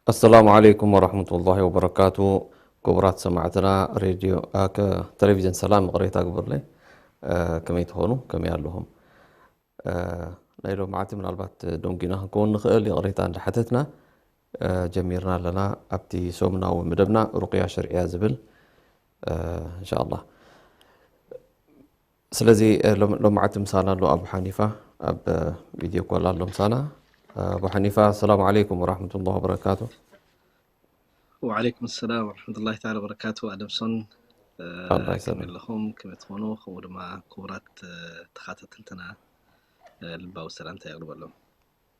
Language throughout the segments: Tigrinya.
ኣሰላሙ ዓለይኩም ወራህመቱላሂ ወበረካቱ። ክቡራት ሰማዕትና ሬድዮ፣ አ፣ ከ-፣ ቴሌቪዥን ሰላም ይቕሬታ ግበሩለይ። አ፣ ከመይ ትኾኑ? ከመይ ኣለኹም? አ፣ ናይ ሎማዓቲ ምናልባት ደንጊና ክንከውን ንኽእል፣ ይቕሬታ እንዳሓተትና፣ አ፣ ጀሚርና ኣለና። ኣብቲ ሰሙናዊ መደብና ሩቅያ ሸርዕያ ዝብል፣ አ፣ እንሻኣላህ። ስለዚ፣ እ፣ ሎም-፣ ሎማዓቲ ምሳና ኣሎ ኣቡ ሓኒፋ፣ ኣብ፣ እ፣ ቪድዮ ኮል ኣሎ ምሳና። እ፣ ኣቡ ሓኒፋ፣ ኣሰላሙ ዓለይኩም ወራህመቱላሂ ወበረካቱ። ወዓለይኩም ሰላም ወረሕመቱላሂ ተዓላ ወበረካቱ። ኣደምሶን፣ እ፣ ኣላህ ይሰልም። ከመይ ኣለኹም? ከመይ ትኾኑ? ከምኡ ድማ ክቡራት፣ እ፣ ተኸታተልትና፣ እ፣ ልባዊ ሰላምታ የቕርበሎም።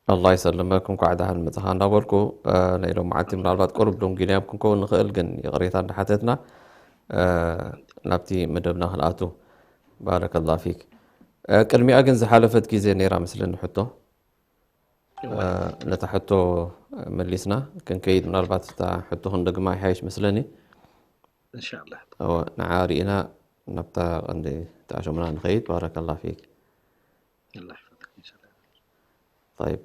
ኣላህ ይሰልመክ፣ እንኳዕ ደሓን መጻኻ እንዳበልኩ፣ እ፣ ናይ ሎማዓንቲ ምናልባት ቁሩብ ዶንጊናዮም ክንከውን ንኽእል፣ ግን ይቕሬታ እንዳሓተትና፣ እ፣ ናብቲ መደብና ክንኣቱ። ባረከላህ ፊክ። እ፣ ቅድሚኣ ግን ዝሓለፈት ግዜ ነይራ መስለኒ ሕቶ። እ፣ እወ። ነታ ሕቶ መሊስና ክንከይድ፣ ምናልባት እታ ሕቶ ክንደግማ ይሓይሽ መስለኒ። እንሻላህ። እወ፣ ንዓ ርኢና ናብታ ቀንዲ ተኣሸሙና ንኸይድ። ባረከላህ ፊክ። ኣላህ ይፈትክ፣ እንሻላህ። ጠይብ።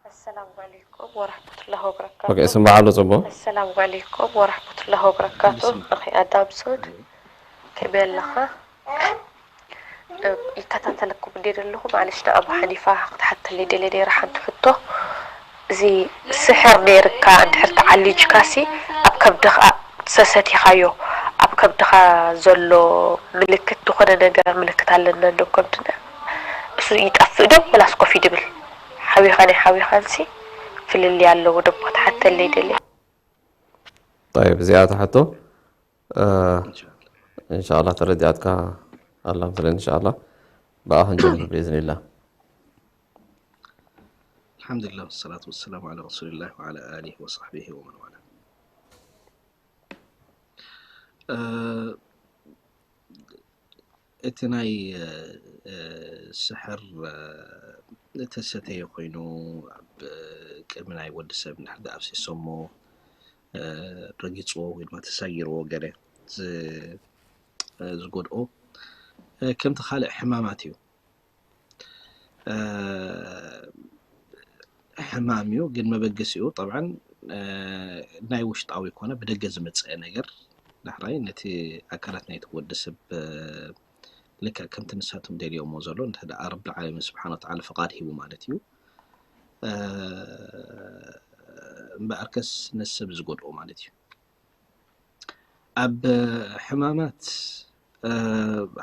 ኣሰላሙ ዓለይኩም ወራህመቱላሂ ወበረካቱ። ኦኬ፣ ስምባዕ ኣሎ ጽቡቕ። ኣሰላሙ ዓለይኩም ወራህመቱላሂ ወበረካቱ። ይስማዕ። ኣኺ ኣዳምሶን፣ ከመይ ኣለኻ? እ፣ ይከታተለኩም እንዴ ዘለኹ፣ ማለሽ ንኣቡ ሓኒፋ ክትሓተለይ ደልየ ነይረ ሓንቲ ሕቶ። እዚ ስሕር ነይርካ እንድሕር ተዓሊጅካሲ፣ ኣብ ከብድኻ ሰሰቲኻዮ፣ ኣብ ከብድኻ ዘሎ ምልክት፣ ዝኾነ ነገር ምልክት ኣለና እንዶ ከብድና፣ እሱ ይጠፍእ ዶ ወላስ ኮፍ ይድብል? ሓዊኻ ናይ ሓዊኻንሲ ፍልልይ ኣለዎ ዶ? ክትሓተለይ ደልየ። ጠይብ፣ እዚኣ እታ ሕቶ፣ እ፣ እንሻላ። እንሻላ ተረዲኣትካ ኣላ መስለኒ። እንሻላ ብኣ ክንጅምር ብኢዝኒላ። الحمد لله والصلاة والسلام على رسول الله وعلى آله وصحبه ومن والاه. እ፣ እቲ ናይ፣ እ፣ እ፣ ስሕር፣ እ፣ እተሰተየ ኮይኑ ኣብ ቅድሚ ናይ ወዲ ሰብ እንድሕር ደኣ ኣፍሲሶሞ፣ እ፣ ረጊጽዎ ወይ ድማ ተሳጊርዎ ገለ ዝ-፣ እ፣ ዝጎድኦ፣ እ፣ ከምቲ ካልእ ሕማማት እዩ። እ፣ ሕማም እዩ፣ ግን መበገሲኡ ጠብዓን፣ እ፣ ናይ ውሽጣዊ ኮነ ብደገ ዝመጽአ ነገር ዳሕራይ ነቲ ኣካላት ናይቲ ወዲ ሰብ፣ እ፣ ልክዕ ከምቲ ንሳቶም ደልዮሞ ዘሎ እንተ ደኣ ረብል ዓለሚን ስብሓን ወተዓላ ፍቓድ ሂቡ ማለት እዩ። እ፣ እምበኣርከስ ነቲ ሰብ ዝጎድኦ ማለት እዩ። ኣብ ሕማማት፣ እ፣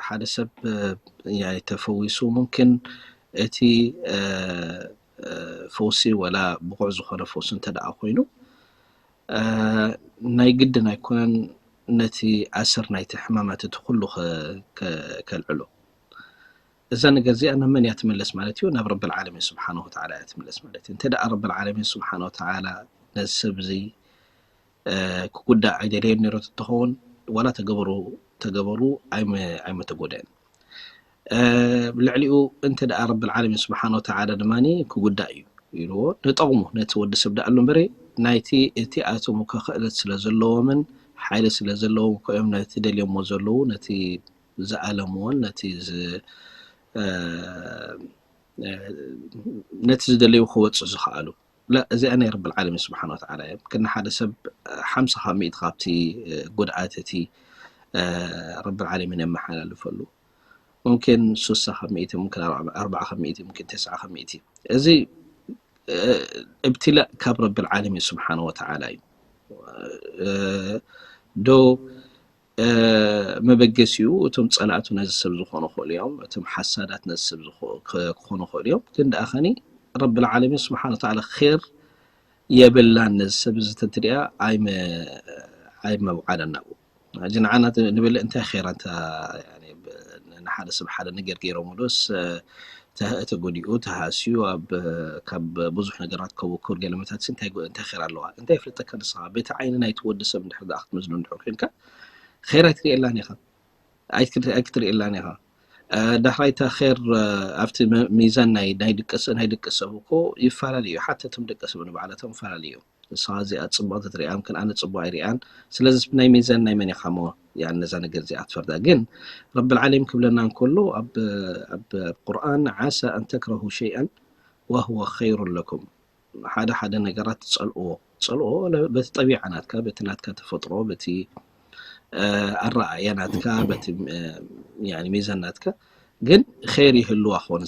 ሓደ ሰብ፣ እ፣ ያኒ ተፈዊሱ፣ ሙምኪን እቲ፣ እ፣ እ፣ ፈውሲ ወላ ብቑዕ ዝኾነ ፈውሲ እንተ ደኣ ኮይኑ፣ እ፣ ናይ ግድን ኣይኮነን ነቲ ኣሰር ናይቲ ሕማማት እቲ ኩሉ ከ-፣ ከ-፣ ከልዕሎ። እዛ ነገር እዚኣ ናብ መን እያ ትምለስ ማለት እዩ? ናብ ረብል ዓለሚን ስብሓነሁ ወተዓላ እያ ትምለስ ማለት እዩ። እንተ ደኣ ረብል ዓለሚን ስብሓነሁ ወተዓላ ነዚ ሰብ እዚ፣ እ፣ ክጉዳእ ኣይደለየን ነይሩ እንተኸውን፣ ዋላ ተገበሩ፣ ተገበሩ ኣይመ-፣ ኣይመተጎደአን። እ፣ ልዕሊኡ እንተ ደኣ ረብል ዓለሚን ስብሓነሁ ወተዓላ ድማ ክጉዳእ እዩ ኢልዎ፣ ንጠቕሙ፣ ነቲ ወዲ ሰብ ደኣሉ እምበረ፣ ናይቲ እቲ ኣቶም እኮ ክእለት ስለ ዘለዎምን ሓይሊ ስለ ዘለዎም እኮ እዮም ነቲ ደልዮሞ ዘለዉ፣ ነቲ ዝኣለምዎን ነቲ ዝ-፣ እ፣ እ፣ ነቲ ዝደለዩ ክወጽእ ዝኸኣሉ። ላ፣ እዚኣ ናይ ረብል ዓለሚን ስብሓን ወተዓላ እያ። ግን ንሓደ ሰብ ሓምሳ ካብ ሚእቲ ካብቲ፣ እ፣ ጉድኣት እቲ፣ እ፣ ረብል ዓለሚን የመሓላልፈሉ። ሙምኪን ሱሳ ካብ ሚእቲ፣ ሙምኪን ኣርባዓ፣ ኣርባዓ ካብ ሚእቲ፣ ሙምኪን ተስዓ ካብ ሚእቲ። እዚ እብትላእ ካብ ረብል ዓለሚን ስብሓነ ወተዓላ እዩ። ዶ መበገሲኡ እቶም ጸላእቱ ነዚ ሰብ ዝኾኑ ክእሉ እዮም፣ እቶም ሓሳዳት ነዚ ሰብ ክኾኑ ክእሉ እዮም። ግን ደኣ ኸኒ ረብል ዓለሚን ስብሓነ ወተዓላ ር የብላን ነዚ ሰብ እዚ ተትሪኣ ኣይመውዓለን ናብኡ። ሕጂ ንዓና ንብል እንታይ ኸይራ እንተ ንሓደ ሰብ ሓደ ነገር ገይሮምሉስ ተጎዲኡ ተሃስዩ ኣብ ካብ ብዙሕ ነገራት ከውኩር ገለመታት እንታይ እንታይ ኸይራ ኣለዋ እንታይ ይፍልጠካ ንስኻ በቲ ዓይኒ ናይቲ ወዲ ሰብ እንድሕር ደኣ ክትመዝኖ እንድሕር ኮንካ ኸይራ ኣይትርእየላን ኢኻ ኣይክትርእየላን ኢኻ ዳሕራይ እታ ር ኣብቲ ሚዛን ናይ ናይ ደቂ ሰብ እኮ ይፈላለዩ ሓተቶም ደቂ ሰብ ንባዕላቶም ይፈላለዩ ንስኻ እዚኣ ፅቡቕ ተትሪኣ ምክን ኣነ ፅቡቕ ኣይሪኣን ስለዚ ናይ ሚዛን ናይ መን ኢኻ ሞ ያን ነዛ ነገር እዚኣ ትፈርዳ ግን ረብል ዓለሚን ክብለና እንከሎ ኣብ ኣብ ቁርኣን ዓሳ ኣን ተክረሁ ሸይኣን ወህወ ኸይሩን ለኩም ሓደ ሓደ ነገራት ትጸልእዎ ትጸልእዎ በቲ ጠቢዓ ናትካ በቲ ናትካ ተፈጥሮ በቲ ኣረኣእያ ናትካ በቲ ሚዛን ናትካ ግን ኸይር ይህልዋ ክኾን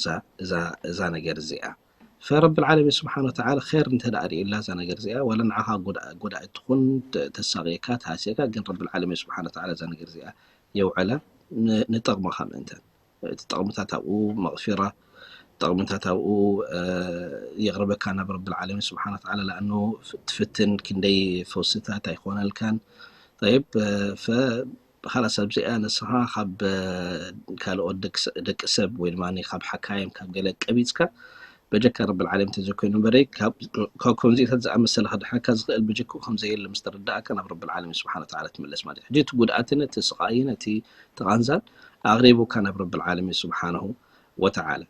እዛ ነገር እዚኣ ፈረብል ዓለሚን ስብሓን ወተዓላ ኸይር እንተ ደኣ ርእዩላ እዛ ነገር እዚኣ ዋላ ንዓኻ ጎዳእ ትኹን ተሳቒየካ ተሃስየካ ግን ረብል ዓለሚን ስብሓን ወተዓላ እዛ ነገር እዚኣ የውዕላ ንጠቕምኻ ምእንታን እቲ ጠቕምታት ኣብኡ መቕፊራ ጠቕምታት ኣብኡ የቕርበካ ናብ ረብል ዓለሚን ስብሓን ወተዓላ ለኣኑ ትፍትን ክንደይ ፈውስታት ኣይኮነልካን ጠይብ ኻላስ ኣብዚኣ ንስኻ ካብ ካልኦት ደቂ ሰብ ወይ ድማ ካብ ሓካይም ካብ ገለ ቀቢፅካ በጀካ ረብል ዓለሚን ተዘይኮይኑ እምበረይ ካብ ከምዚታት ዝኣመሰለ ከድሕነካ ዝኽእል በጀክኡ ከምዘየለ ምስ ተረዳእካ ናብ ረብል ዓለሚን ስብሓን ወተዓላ ትምለስ ማለት እዩ ሕጂ እቲ ጉድኣትን እቲ ስቓይን እቲ ተቓንዛን ኣቕሪቡካ ናብ ረብል ዓለሚን ስብሓንሁ ወተዓላ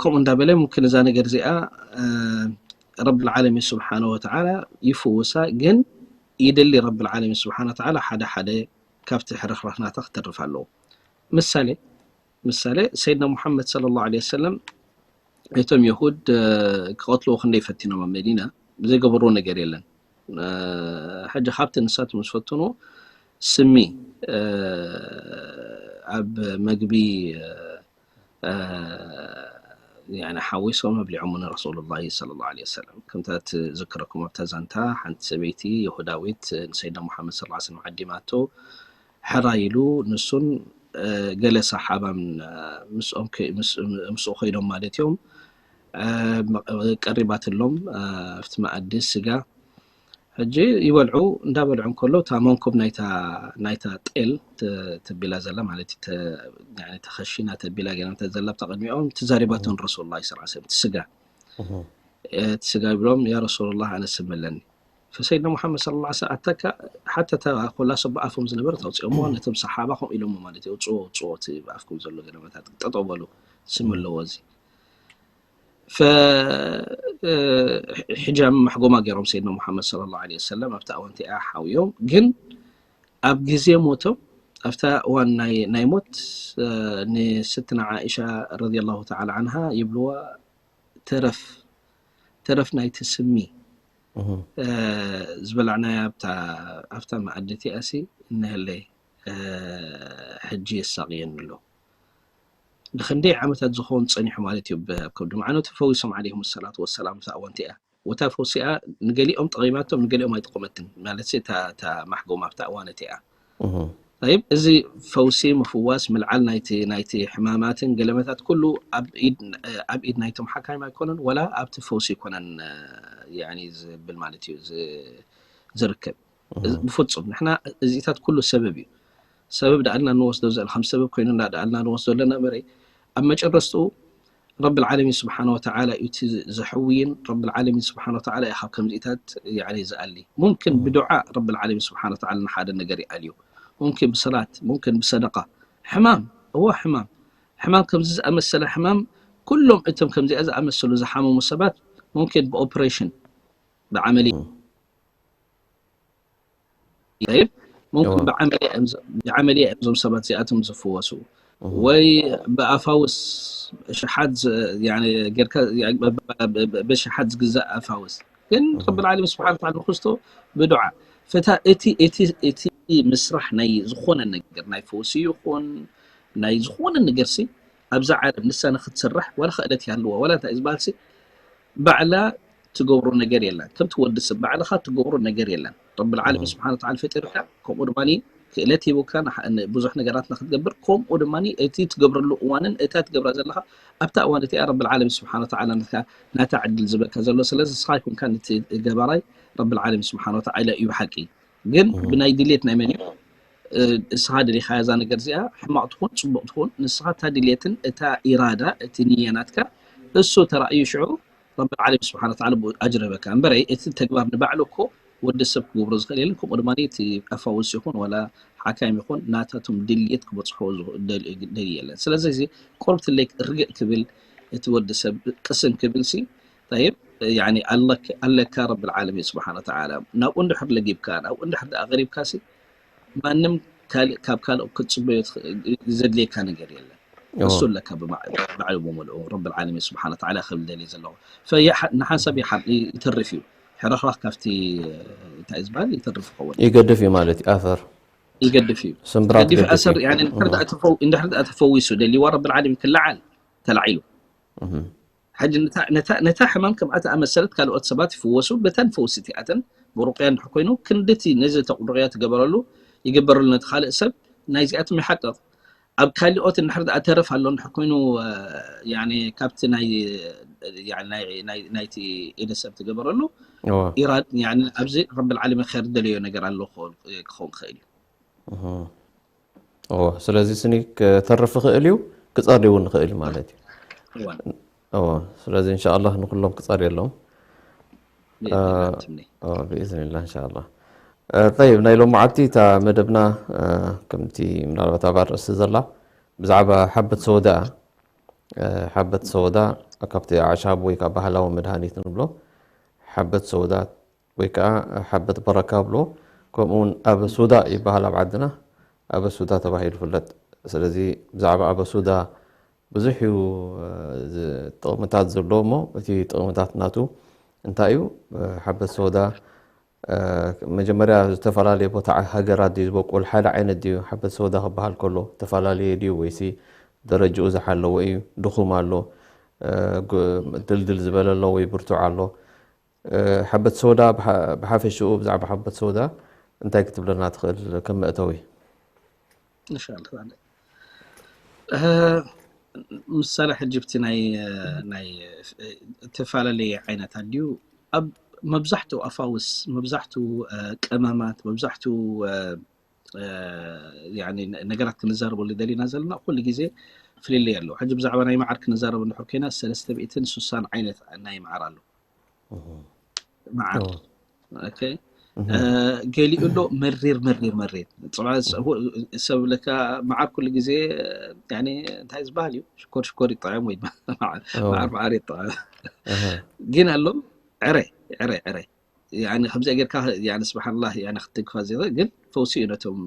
ከምኡ እንዳበለ ሙምክን እዛ ነገር እዚኣ ረብል ዓለሚን ስብሓን ወተዓላ ይፍውሳ ግን ይደሊ ረብል ዓለሚን ስብሓን ወተዓላ ሓደ ሓደ ካብቲ ሕርኽራኽ ናታ ክተርፍ ኣለዎ ምሳሌ ምሳሌ ሰይድና ሙሓመድ صلى الله عليه وسلم እቶም የሁድ ክቐትልዎ ክንደይ ፈቲኖም ኣብ መዲና ዘይገበርዎ ነገር የለን ሕጂ ካብቲ ንሳቶም ዝፈትኑ ስሚ ኣብ መግቢ ሓዊሶም ኣብሊዖም ንረሱሉላሂ ሰለላሁ ዐለይሂ ወሰለም። ከምታ ትዝክረኩም ኣብታ ዛንታ ሓንቲ ሰበይቲ የሁዳዊት ንሰይድና ሙሓመድ ሰለላሁ ዐለይሂ ወሰለም ዓዲማቶ ሕራይ ኢሉ ንሱን ገለ ሰሓባን ምስኡ ከይዶም ማለት እዮም ቀሪባትሎም ኣብቲ መኣዲ ስጋ ሕጂ ይበልዑ እንዳበልዑ እንከሎ እታ መንኮብ ናይታ ናይታ ጤል ተቢላ ዘላ ማለት እዩ ተኸሺና ተቢላ ገለ እንተ ዘላ ብታ ቅድሚኦም ትዛሪባቶም ረሱሉላህ ስ ሰለም እቲ ስጋ እቲ ስጋ ይብሎም ያ ረሱሉላህ ኣነ ስም ኣለኒ ፈሰይድና ሙሓመድ ስለ ላ ሰለም ኣተካ ሓታ እታ ኮላ ሰብ ብኣፎም ዝነበረት ኣውፅኦሞ ነቶም ሰሓባ ከምኡ ኢሎሞ ማለት እዩ ውፅዎ ውፅዎ እቲ ብኣፍኩም ዘሎ ገለመታት ጠጠው በሉ ስም ኣለዎ እዚ ሕጃም ማሕጎማ ገይሮም ሰይድና ሙሓመድ صلى الله عليه وسلم ኣብታ እዋን እቲኣ ሓውዮም ግን ኣብ ግዜ ሞቶም ኣብታ እዋን ናይ ሞት ንስትና ዓኢሻ رضي الله تعالى عنها ይብልዋ ተረፍ ተረፍ ናይቲ ስሚ ዝበላዕናያ ኣብታ መኣዲ እቲኣ ሲ እነሀለይ ሕጂ የሳቕየኒ ኣሎ ንክንደይ ዓመታት ዝኸውን ጸኒሑ ማለት እዩ ኣብ ከብዱ መዓነቱ ፈዊሶም ዓለይሂም ሰላቱ ወሰላም እዛ እዋንቲ እያ ወታ ፈውሲኣ ንገሊኦም ጠቒማቶም ንገሊኦም ኣይጠቆመትን ማለት እታ ማሕጎማ ኣብታ እዋን እቲኣ ይብ እዚ ፈውሲ ምፍዋስ ምልዓል ናይቲ ናይቲ ሕማማትን ገለመታት ኩሉ ኣብ ኢድ ናይቶም ሓካይም ኣይኮነን ወላ ኣብቲ ፈውሲ ኣይኮነን ዝብል ማለት እዩ ዝርከብ ብፍፁም ንሕና እዚታት ኩሉ ሰበብ እዩ ሰበብ ደኣልና ንወስዶ ዘለ ከም ሰበብ ኮይኑ ደኣልና ንወስዶ ኣለና በረ ኣብ መጨረስትኡ ረብል ዓለሚን ስብሓን ወተዓላ እዩ እቲ ዘሕውይን ረብል ዓለሚን ስብሓን ወተዓላ እዩ ካብ ከምዚኢታት ዝኣሊ ሙምክን ብዱዓ ረብል ዓለሚን ስብሓን ወተዓላ ንሓደ ነገር ይኣልዩ ሙምክን ብሰላት ሙምክን ብሰደቃ ሕማም እዎ ሕማም ሕማም ከምዚ ዝኣመሰለ ሕማም ኩሎም እቶም ከምዚኣ ዝኣመሰሉ ዝሓመሙ ሰባት ሙምክን ብኦፕሬሽን ብዓመሊ ይብ ሙምክን ብዓመልያ እዮም እዞም ሰባት እዚኣቶም ዝፍወሱ ወይ ብኣፋውስ ሸሓት ጌርካ ብሸሓት ዝግዛእ ኣፋውስ ግን ረብል ዓለሚን ስብሓን ወተዓላ ንክስቶ ብዱዓ ፈታ እቲ እቲ እቲ ምስራሕ ናይ ዝኾነ ነገር ናይ ፈውሲ ይኹን ናይ ዝኾነ ነገር ሲ ኣብዛ ዓለም ንሳ ንክትስራሕ ዋላ ክእለት ይሃልዋ ዋላ እንታይ ዝበሃልሲ ባዕላ ትገብሮ ነገር የለን። ከምቲ ወዲ ሰብ ባዕልኻ ትገብሮ ነገር የለን። ረብል ዓለሚን ስብሓን ወተዓላ ፈጢርካ፣ ከምኡ ድማ ክእለት ሂቡካ ንሓ- ብዙሕ ነገራት ንክትገብር፣ ከምኡ ድማ እቲ ትገብረሉ እዋንን እታ ትገብራ ዘለካ ኣብታ እዋን እቲኣ ረብል ዓለሚን ስብሓን ወተዓላ ናታ ናታ ዕድል ዝበካ ዘሎ። ስለዚ ንስኻ ይኩንካ ነቲ ገባራይ ረብል ዓለሚን ስብሓን ወተዓላ እዩ ሓቂ። ግን ብናይ ድሌት ናይ መን እዩ? እስኻ ደሊኻያ እዛ ነገር እዚኣ ሕማቕ ትኹን ፅቡቕ ትኹን፣ ንስኻ እታ ድሌትን እታ ኢራዳ እቲ ንየ ናትካ እሱ ተራእዩ ሽዑ ረብል ዓለሚን ስብሓን ወተዓላ ብኡ ኣጅር ይህበካ። እምበረይ እቲ ተግባር ንባዕሉ እኮ ወዲ ሰብ ክገብሮ ዝኽእል የለን። ከምኡ ድማ እቲ ኣፋውስ ይኹን ዋላ ሓካይም ይኹን ናታቶም ድልየት ክበፅሖ ዝኽእል ደል- ደልዩ የለን። ስለዚ እዚ ቁርብ ትለይ ርግእ ክብል እቲ ወዲ ሰብ ቅስን ክብል ሲ ጠይብ ያኒ ኣለክ ኣለካ ረብል ዓለሚን ስብሓን ወተዓላ ናብኡ እንድሕር ለጊብካ ናብኡ እንድሕር ደኣ ቀሪብካ ሲ ማንም ካልእ ካብ ካልእ ክትፅበዮ ትኽእል- ዘድልየካ ነገር የለን። እሱ ኣለካ ብባዕሉ ብመልኡ ረብል ዓለሚን ስብሓን ወተዓላ ክብል ደልየ ዘለኹ። ፈየ- ንሓንሳብ ይሓ- ይተርፍ እዩ ሕርኽራኽ ካብቲ እንታይ ዝበሃል ይተርፍ ይኸውን። ይገድፍ እዩ ማለት እዩ ኣፈር ይገድፍ እዩ ስምብራት ገዲፍ ገድፍ ኣሰር እዩ ያኒ እንድሕር ደኣ ተፈው- እንድሕር ደኣ ተፈዊሱ ደልይዋ ረብል ዓለሚን ክለዓል ተላዒሉ ሕጂ ነታ- ነታ ነታ ሕማም ከምኣ ተኣመሰለት ካልኦት ሰባት ይፍወሱ በተን ፈውሲ እቲኣተን ብሩቅያ እንድሕር ኮይኑ ክንድቲ ነዚ ተቕ- ሩቅያ ትገበረሉ ይግበረሉ ነቲ ካልእ ሰብ ናይዚኣቶም ይሓቅቕ ኣብ ካሊኦት እንድሕር ደኣ ተረፍ ኣሎ እንድሕር ኮይኑ እ፣ ያኒ ካብቲ ናይ ያኒ ናይ- ናይ- ናይቲ ኢደ ሰብ ትገበረሉ እዎ ኢራድ ያኒ ኣብዚ ረብል ዓለሚን ኸይር ደለዮ ነገር ኣሎ ክኸውን- ክኸውን ክኽእል እዩ እዎ ስለዚ ስኒ ክተርፍ ይኽእል እዩ ክፀሪ እውን ይኽእል እዩ ማለት እዩ እዋን እዎ ስለዚ እንሻኣላህ ንኩሎም ክፀርየሎም ብኢዝኒላህ ትምኒ ብኢዝኒላ እንሻላ ጠይብ ናይ ሎም መዓልቲ እታ መደብና ከምቲ ምናልባት ኣብ ኣርእስቲ ዘላ ብዛዕባ ሓበት ሰወዳ ሓበት ሰወዳ ካብቲ ኣዕሻብ ወይ ከዓ ባህላዊ መድሃኒት ንብሎ ሓበት ሰወዳ ወይ ከዓ ሓበት በረካ ብሎ ከምኡውን ኣብ ሱዳ ይበሃል ኣብ ዓድና ኣብ ሱዳ ተባሂሉ ይፍለጥ ስለዚ ብዛዕባ ኣብ ሱዳ ብዙሕ እዩ ጥቕምታት ዘለዎ እሞ እቲ ጥቕምታት ናቱ እንታይ እዩ ሓበት ሰወዳ መጀመርያ ዝተፈላለየ ቦታ ሃገራት ድዩ ዝበቁል ሓደ ዓይነት ድዩ ሓበት ሰወዳ ክበሃል ከሎ ዝተፈላለየ ድዩ ወይሲ ደረጅኡ ዝሓለወ እዩ ድኹም ኣሎ ድልድል ዝበለ ኣሎ ወይ ብርቱዕ ኣሎ ሓበት ሰወዳ ብሓፈሽኡ ብዛዕባ ሓበት ሰወዳ እንታይ ክትብለና ትኽእል ከም መእተዊ ምሳሌ ሕጂ ብቲ ናይ ናይ እተፈላለየ ዓይነት ኣድዩ ኣብ መብዛሕትኡ ኣፋውስ መብዛሕትኡ ቀመማት መብዛሕትኡ ነገራት ክንዛረበሉ ደሊና ዘለና ኩሉ ግዜ ፍልልይ ኣሎ ሕጂ ብዛዕባ ናይ መዓር ክንዛረብ እንድሕር ኮይና ሰለስተ ሚእትን ስሳን ዓይነት ናይ መዓር ኣሎ መዓር ገሊኡ ኣሎ መሪር መሪር መሪር ሰብ ለካ መዓር ኩሉ ግዜ እንታይ ዝበሃል እዩ ሽኮር ሽኮር ይጠዐም ወይ መዓር መዓር ይጠዐም ግን ኣሎ ዕረ ዕረ ዕረ ከምዚኣ ጌርካ ስብሓንላ ክትግፋ ዜ ግን ፈውሲ እዩ ነቶም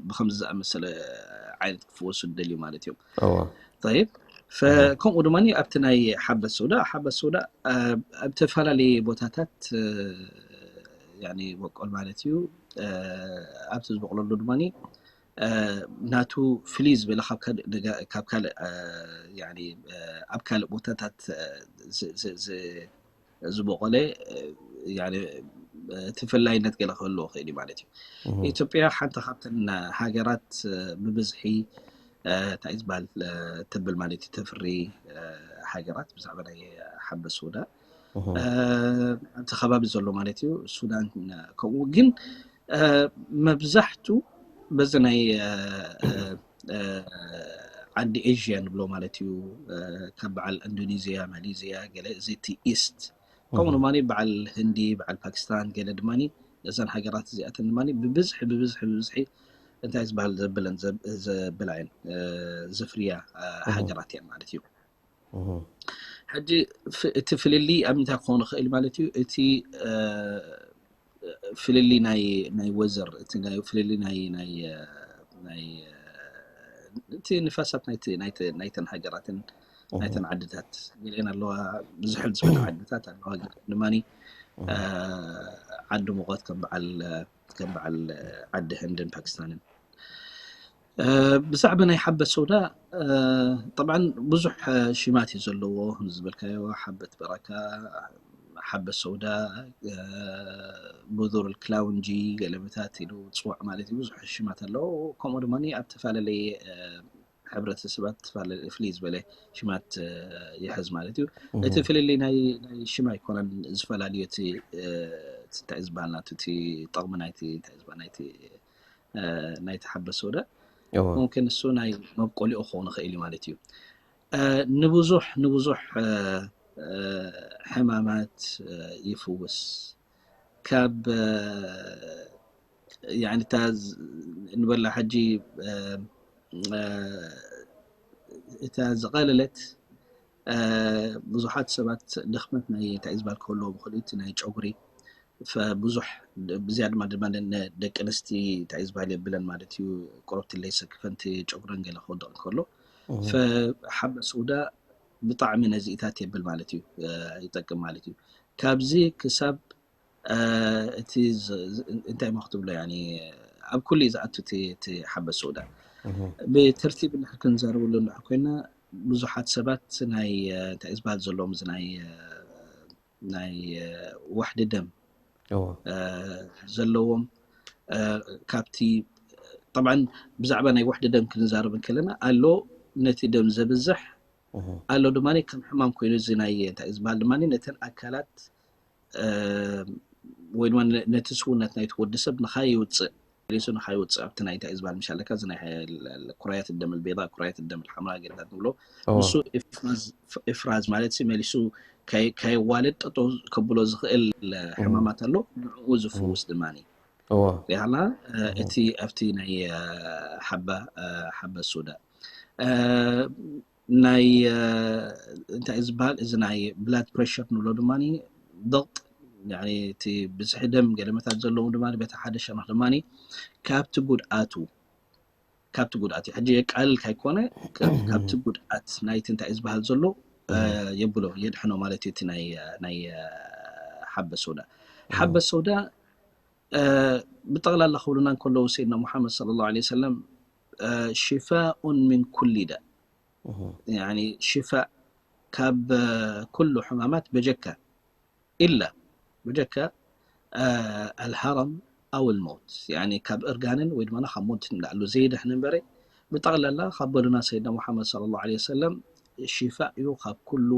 ብከምዚ ዝኣመሰለ ዓይነት ክፍወሱ ደልዩ ማለት እዮም ይብ ከምኡ ድማ ኣብቲ ናይ ሓበት ሰውዳ ሓበት ሰውዳ ኣብ ዝተፈላለየ ቦታታት በቆል ማለት እዩ ኣብቲ ዝበቕለሉ ድማ ናቱ ፍልይ ዝበለ ካብ ካልእ ኣብ ካልእ ቦታታት ዝበቆለ ተፈላይነት ገለ ክህልዎ ክእል እዩ ማለት እዩ ኢትዮጵያ ሓንቲ ካብተን ሃገራት ብብዝሒ እንታይ ዝበሃል ተብል ማለት እዩ ተፍሪ ሃገራት ብዛዕባ ናይ ሓበስ ወዳ ኣብቲ ከባቢ ዘሎ ማለት እዩ ሱዳን ከምኡ ግን መብዛሕቱ በዚ ናይ ዓዲ ኤዥያ ንብሎ ማለት እዩ ካብ በዓል ኢንዶኔዝያ ማሌዝያ ገለ እዚ እቲ ኢስት ከምኡ ድማ በዓል ህንዲ በዓል ፓኪስታን ገለ ድማ እዘን ሃገራት እዚኣተን ድማ ብብዝሒ ብብዝሒ ብብዝሒ እንታይ ዝበሃል ዘብለን ዘብላ እየን ዘፍርያ ሃገራት እየን ማለት እዩ ሕጂ እቲ ፍልልይ ኣብ ምንታይ ክኾን ይኽእል ማለት እዩ እቲ ፍልልይ ናይ ናይ ወዘር እቲ ናይ ፍልልይ ናይ ናይ ናይ እቲ ንፋሳት ናይተን ሃገራትን ናይተን ዓድታት ገሊአን ኣለዋ ዝሕል ዝበለ ዓድታት ኣለዋ ድማ ዓዲ ሙቐት ከም በዓል ከም በዓል ዓዲ ህንድን ፓኪስታንን ብዛዕባ ናይ ሓበት ሰውዳ፣ ጠብዓን ብዙሕ ሽማት እዩ ዘለዎ። ዝበልካዮ ሓበት በረካ፣ ሓበት ሰውዳ፣ ቡዙር ክላውንጂ፣ ገለመታት ኢሉ ፅዋዕ ማለት እዩ። ብዙሕ ሽማት ኣለዎ። ከምኡ ድማ ኣብ ተፈላለየ ሕብረተሰባት ፍልይ ዝበለ ሽማት ይሕዝ ማለት እዩ። እቲ ፍልልይ ናይ ሽም ኣይኮነን ዝፈላለዩ፣ እቲ እንታይ ዝበሃል ናቱ፣ እቲ ጠቕሚ ናይቲ እንታይ ዝበሃል ናይቲ ናይቲ ሓበት ሰውዳ ሙምክን እሱ ናይ መብቆሊኡ ክኸውን ይኽእል እዩ ማለት እዩ። ንብዙሕ ንብዙሕ ሕማማት ይፍውስ። ካብ ንበላ ሕጂ እታ ዝቐለለት ብዙሓት ሰባት ድኽመት ናይ እንታይ ዝበሃል ከሎ ብክልኡ ናይ ጨጉሪ ብዙሕ ብዝያ ድማ ድማ ደቂ ኣንስቲ እንታይ ዝበሃል የብለን ማለት እዩ። ቁረብቲ ለይሰክፈንቲ ጨጉረን ገለ ክወድቕ ከሎ ሓበ ሰውዳ ብጣዕሚ ነዚኢታት የብል ማለት እዩ፣ ይጠቅም ማለት እዩ። ካብዚ ክሳብ እቲ እንታይ ሞ ክትብሎ፣ ኣብ ኩሉ ዝኣቱ እቲ ሓበ ሰውዳ ብተርቲብ እንድሕር ክንዛረበሉ እንድሕር ኮይና ብዙሓት ሰባት ናይ እንታይ ዝበሃል ዘለዎም ናይ ናይ ዋሕዲ ደም ዘለዎም ካብቲ ጠብዓን ብዛዕባ ናይ ዋሕዲ ደም ክንዛረብ እንከለና ኣሎ ነቲ ደም ዘብዝሕ ኣሎ ድማ ከም ሕማም ኮይኑ እዚ ናይ እንታይ ዝበሃል ድማ ነተን ኣካላት ወይ ድማ ነቲ ስውነት ናይቲ ወዲ ሰብ ንኻይውፅእ ሊሱ ንኻይውፅእ ኣብቲ ናይ እንታይ ዝበሃል ምሽ ኣለካ እዚ ናይ ኩራያት ደም ቤዳ ኩራያት ደም ሓምራ ገርታት ንብሎ ንሱ ኢፍራዝ ማለት መሊሱ ከይዋልድ ጠጦ ከብሎ ዝኽእል ሕማማት ኣሎ። ንዕኡ ዝፍውስ ድማ ያላ እቲ ኣብቲ ናይ ሓባ ሓበ ሱዳ ናይ እንታይ ዝበሃል እዚ ናይ ብላድ ፕሬሽር ንብሎ ድማ ደቕጥ እቲ ብዝሒ ደም ገለመታት ዘለዎም ድማ በቲ ሓደ ሸነኽ ድማ ካብቲ ጉድኣቱ ካብቲ ጉድኣት እዩ ሕጂ የቃልል ካይኮነ ካብቲ ጉድኣት ናይቲ እንታይ ዝበሃል ዘሎ የብሎ የድሕኖ ማለት እዩ። እቲ ናይ ሓበ ሰውዳ ሓበ ሰውዳ ብጠቕላላ ክብሉና እንከለዉ ሰይድና ሙሓመድ صلى الله عليه وسلم ሽፋኡን ምን ኩሊ ዳ ሽፋእ ካብ ኩሉ ሕማማት በጀካ ኢላ በጀካ ኣልሃረም ኣው ልመውት ካብ እርጋንን ወይ ድማ ካብ ሞት ንላዕሉ ዘይድሕን እምበረ ብጠቕላላ ካብ በሉና ሰይድና ሙሓመድ صلى الله عليه وسلم ሽፋእ እዩ ካብ ኩሉ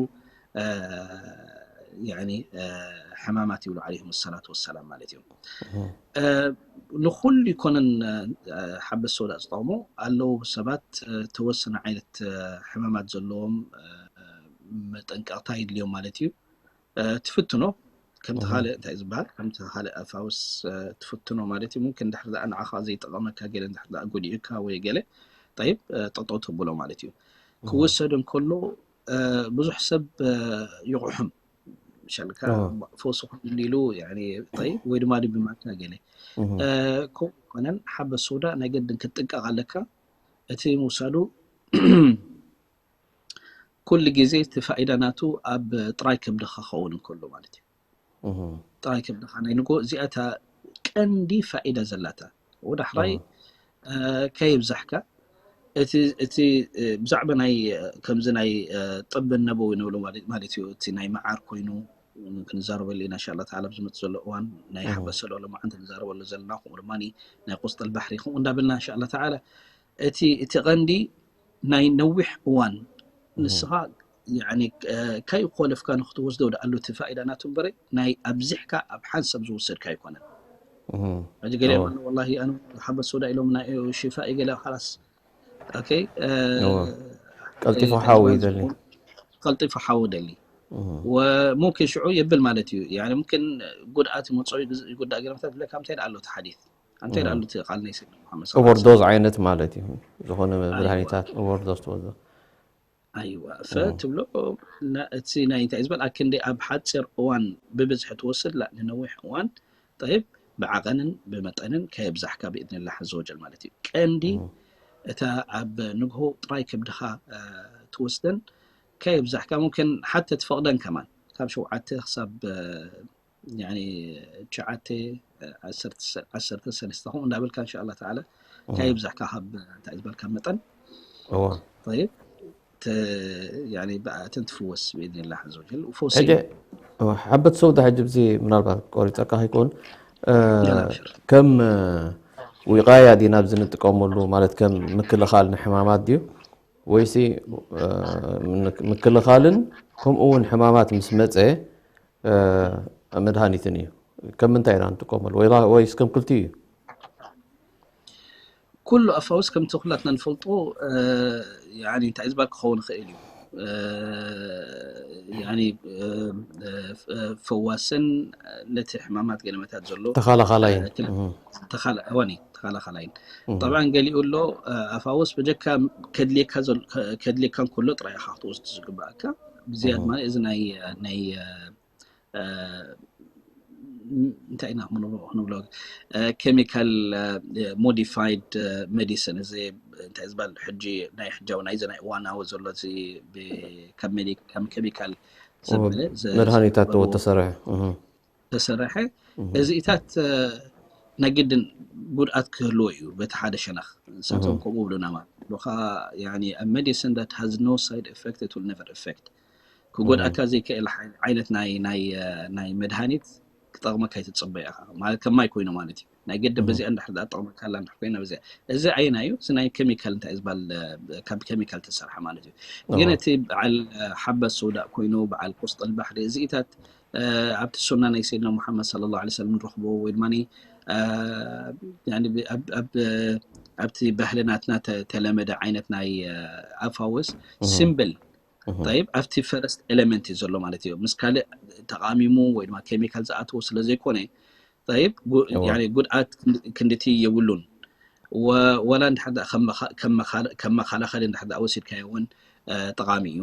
ሕማማት ይብሉ عليهم الصلاة والسلام ማለት እዮም። ንኩሉ ይኮነን ሓበስ ሰውዳ ዝጠቕሙ ኣለዉ ሰባት ተወሰነ ዓይነት ሕማማት ዘለዎም መጠንቀቕታ ይድልዮም ማለት እዩ። ትፍትኖ ከምቲ ካልእ እንታይ ዝበሃል ከምቲ ካልእ ኣፋውስ ትፍትኖ ማለት እዩ። ሙምክን ድሕር ደኣ ንዓኻ ዘይጠቐመካ ገለ ድሕር ደኣ ጎዲኡካ ወይ ገለ ጠይብ ጠጠው ተብሎ ማለት እዩ። ክወሰድ እንከሎ ብዙሕ ሰብ ይቑሕም ሸልካ ፈውሲ ኮይኑ ኢሉ ጠይብ ወይ ድማ ድብማካ ገለ ከምኡ ኮነን ሓበስ ሰውዳ ናይ ገድን ክትጥንቀቕ ኣለካ። እቲ ምውሳዱ ኩሉ ግዜ እቲ ፋኢዳ ናቱ ኣብ ጥራይ ከብድኻ ክኸውን እንከሎ ማለት እዩ። ጥራይ ከብድኻ ናይ ንጎ እዚኣታ ቀንዲ ፋኢዳ ዘላታ ወዳሕራይ ከየብዛሕካ እቲ ብዛዕባ ናይ ከምዚ ናይ ጥብ ነበዊ ንብሎ ማለት እዩ። እቲ ናይ መዓር ኮይኑ ክንዛረበሉ ኢና እንሻላ ተዓላ ኣብዚ መፅእ ዘሎ እዋን ናይ ሓበሰ ለሎ መዓንቲ ንዛረበሉ ዘለና ከምኡ ድማ ናይ ቁስጠል ባሕሪ ከምኡ እንዳበልና እንሻላ ተዓላ እቲ እቲ ቀንዲ ናይ ነዊሕ እዋን ንስኻ ካይ ኮለፍካ ንክትወስዶ ደኣሉ እቲ ፋኢዳ ናቱ እምበረ ናይ ኣብዚሕካ ኣብ ሓንሳብ ዝወሰድካ ኣይኮነን። ሕጂ ገለ ወላ ኣነ ሓበስ ሰውዳ ኢሎም ናይ ሽፋ ገለ ላስ ቀልጢፎ ሓዊ ይደሊ ቀልጢፎ ሓዊ ደሊ ሙምኪን ሽዑ የብል ማለት እዩ። ሙምኪን ጉድኣት መፅኦ ጉዳእ ገለ ምታት ብለካ ምታይ ኣሎ እቲ ሓዲት እንታይ ዳሉ እቲ ቃል ናይ ሰይድና ሙሓመድ ሰለላሁ ዐለይሂ ኦቨርዶዝ ዓይነት ማለት እዩ። ዝኾነ መድሃኒታት ኦቨርዶዝ ትወስዶ ኣይዋ ፈትብሎ እቲ ናይ እንታይ ዝበል ኣክንዲ ኣብ ሓፂር እዋን ብብዝሒ ትወስድ ላ ንነዊሕ እዋን ጠይብ ብዓቐንን ብመጠንን ከየብዛሕካ ብኢድንላህ ዘወጀል ማለት እዩ። ቀንዲ እታ ኣብ ንግሆ ጥራይ ከብድኻ ትወስደን ከየብዛሕካ ሙምክን ሓተ ትፈቕደን ከማን ካብ ሸውዓተ ክሳብ ትሽዓተ ዓሰርተ ሰለስተ ከምኡ እንዳበልካ እንሻ ኣላ ተዓላ እንታይ ይብዛሕካ ካብ እንታይ ዝበልካ መጠን እዎ طيب ተ- يعني ብኣተን ትፍወስ ብኢድን ላ ዘወጀል ፈውሲ ሕጂ እዎ፣ ሓበት ሰውዳ ሕጂ ብዚ ምናልባት ቆሪፀካ ከይኮን እ፣ لا لا أبشر ከም እ፣ ዊቃያ ዲና ኣብዚ ንጥቀመሉ ማለት ከም ምክልኻል ንሕማማት ድዩ ወይሲ እ፣ ምክ- ምክልኻልን ከምኡ እውን ሕማማት ምስ መፀ እ፣ መድሃኒትን እዩ? ከም ምንታይ ኢና ንጥቀመሉ ወይ ላ- ወይስ ከም ክልቲኡ እዩ? ኩሉ ኣፋውስ ከምቲ ኩላትና ንፈልጦ እ፣ يعني እንታይ ዝበል ክኸውን ይኽእል እዩ እ፣ يعني እ፣ እ፣ ፈዋስን ነቲ ሕማማት ገለመታት ዘሎ ተኻላኻላይን ክል- እህ፣ ተኻላ- እዋኒ ተኻላኻላይን እህ፣ طبعا ገሊኡ ኣሎ እ፣ ኣፋውስ በጀካ ከድልየካ ዘል- ከ- ከድልየካ እንከሎ ጥራይ ኢኻ ክትወስድ ዝግባእካ ብዝያድ እህ፣ ማለት እዚ ናይ ናይ እ፣ እ፣ እንታይ ኢና ክንብሎ ክንብሎ chemical modified medicine እዚ እንታይ ዝበል ሕጂ ናይ ሕጃዊ ናይዚ ናይ እዋናዊ ዘሎ እዚ ብ- ካብ ሜዲ- ካብ chemical እህ፣ ዘበለ ዘ- መድሃኒታት ዘበሉ ተሰርሐ እህ፣ ተሰርሐ እህ፣ እዚኢታት እ፣ ናይ ግድን ጉድኣት ክህልዎ እዩ በቲ ሓደ ሸነኽ ንሳቶም እህ፣ ከምኡ ብሉና ማለት ብኻ يعني a medicine that has no side effect it will never affect እህ፣ ክጎድኣካ ዘይክእል ሓይ- ዓይነት ናይ ናይ እ፣ ናይ መድሃኒት ክጠቕመካ ኣይትፅበ ኢኻ ማለት ከማይ ኮይኑ ማለት እዩ ናይ ግድን እህ፣ በዚኣ እንድሕር ደኣ ጠቕመካ ኣላ እንድሕር ኮይና በዚኣ እዚ ኣየና እዩ እዚ ናይ ኬሚካል እንታይ ዝበሃል እ፣ ካብ ኬሚካል ተሰርሐ ማለት እዩ ግን እዎ እቲ በዓል እ፣ ሓበት ሰውዳእ ኮይኑ በዓል ቁስጥል ባሕሪ እዚኢታት እ፣ ኣብቲ ሱና ናይ ሰይድና ሙሓመድ صلى الله عليه وسلم ንረኽቦ ወይ ድማ እ፣ يعني ብ- ኣብ- ኣብ- ኣብቲ ባህልናትና ተ- ተለመደ ዓይነት ናይ እ፣ ኣፋውስ እህ፣ ሲምብል እህ፣ طيب ኣብቲ ፈረስት ኤለመንት እዩ ዘሎ ማለት እዩ ምስ ካልእ ተቃሚሙ ወይ ድማ ኬሚካል ዝኣትዎ ስለ ዘይኮነ طيب ጉ- እዎ يعني ጉድኣት ክንድ- ክንድቲ የብሉን ወ- ወላ እንድሕር ደኣ ከም መኻ- ከም መኻ- ከም መከላኸሊ እንድሕር ደኣ ወሲድካዮ እውን እ፣ ጠቃሚ እዩ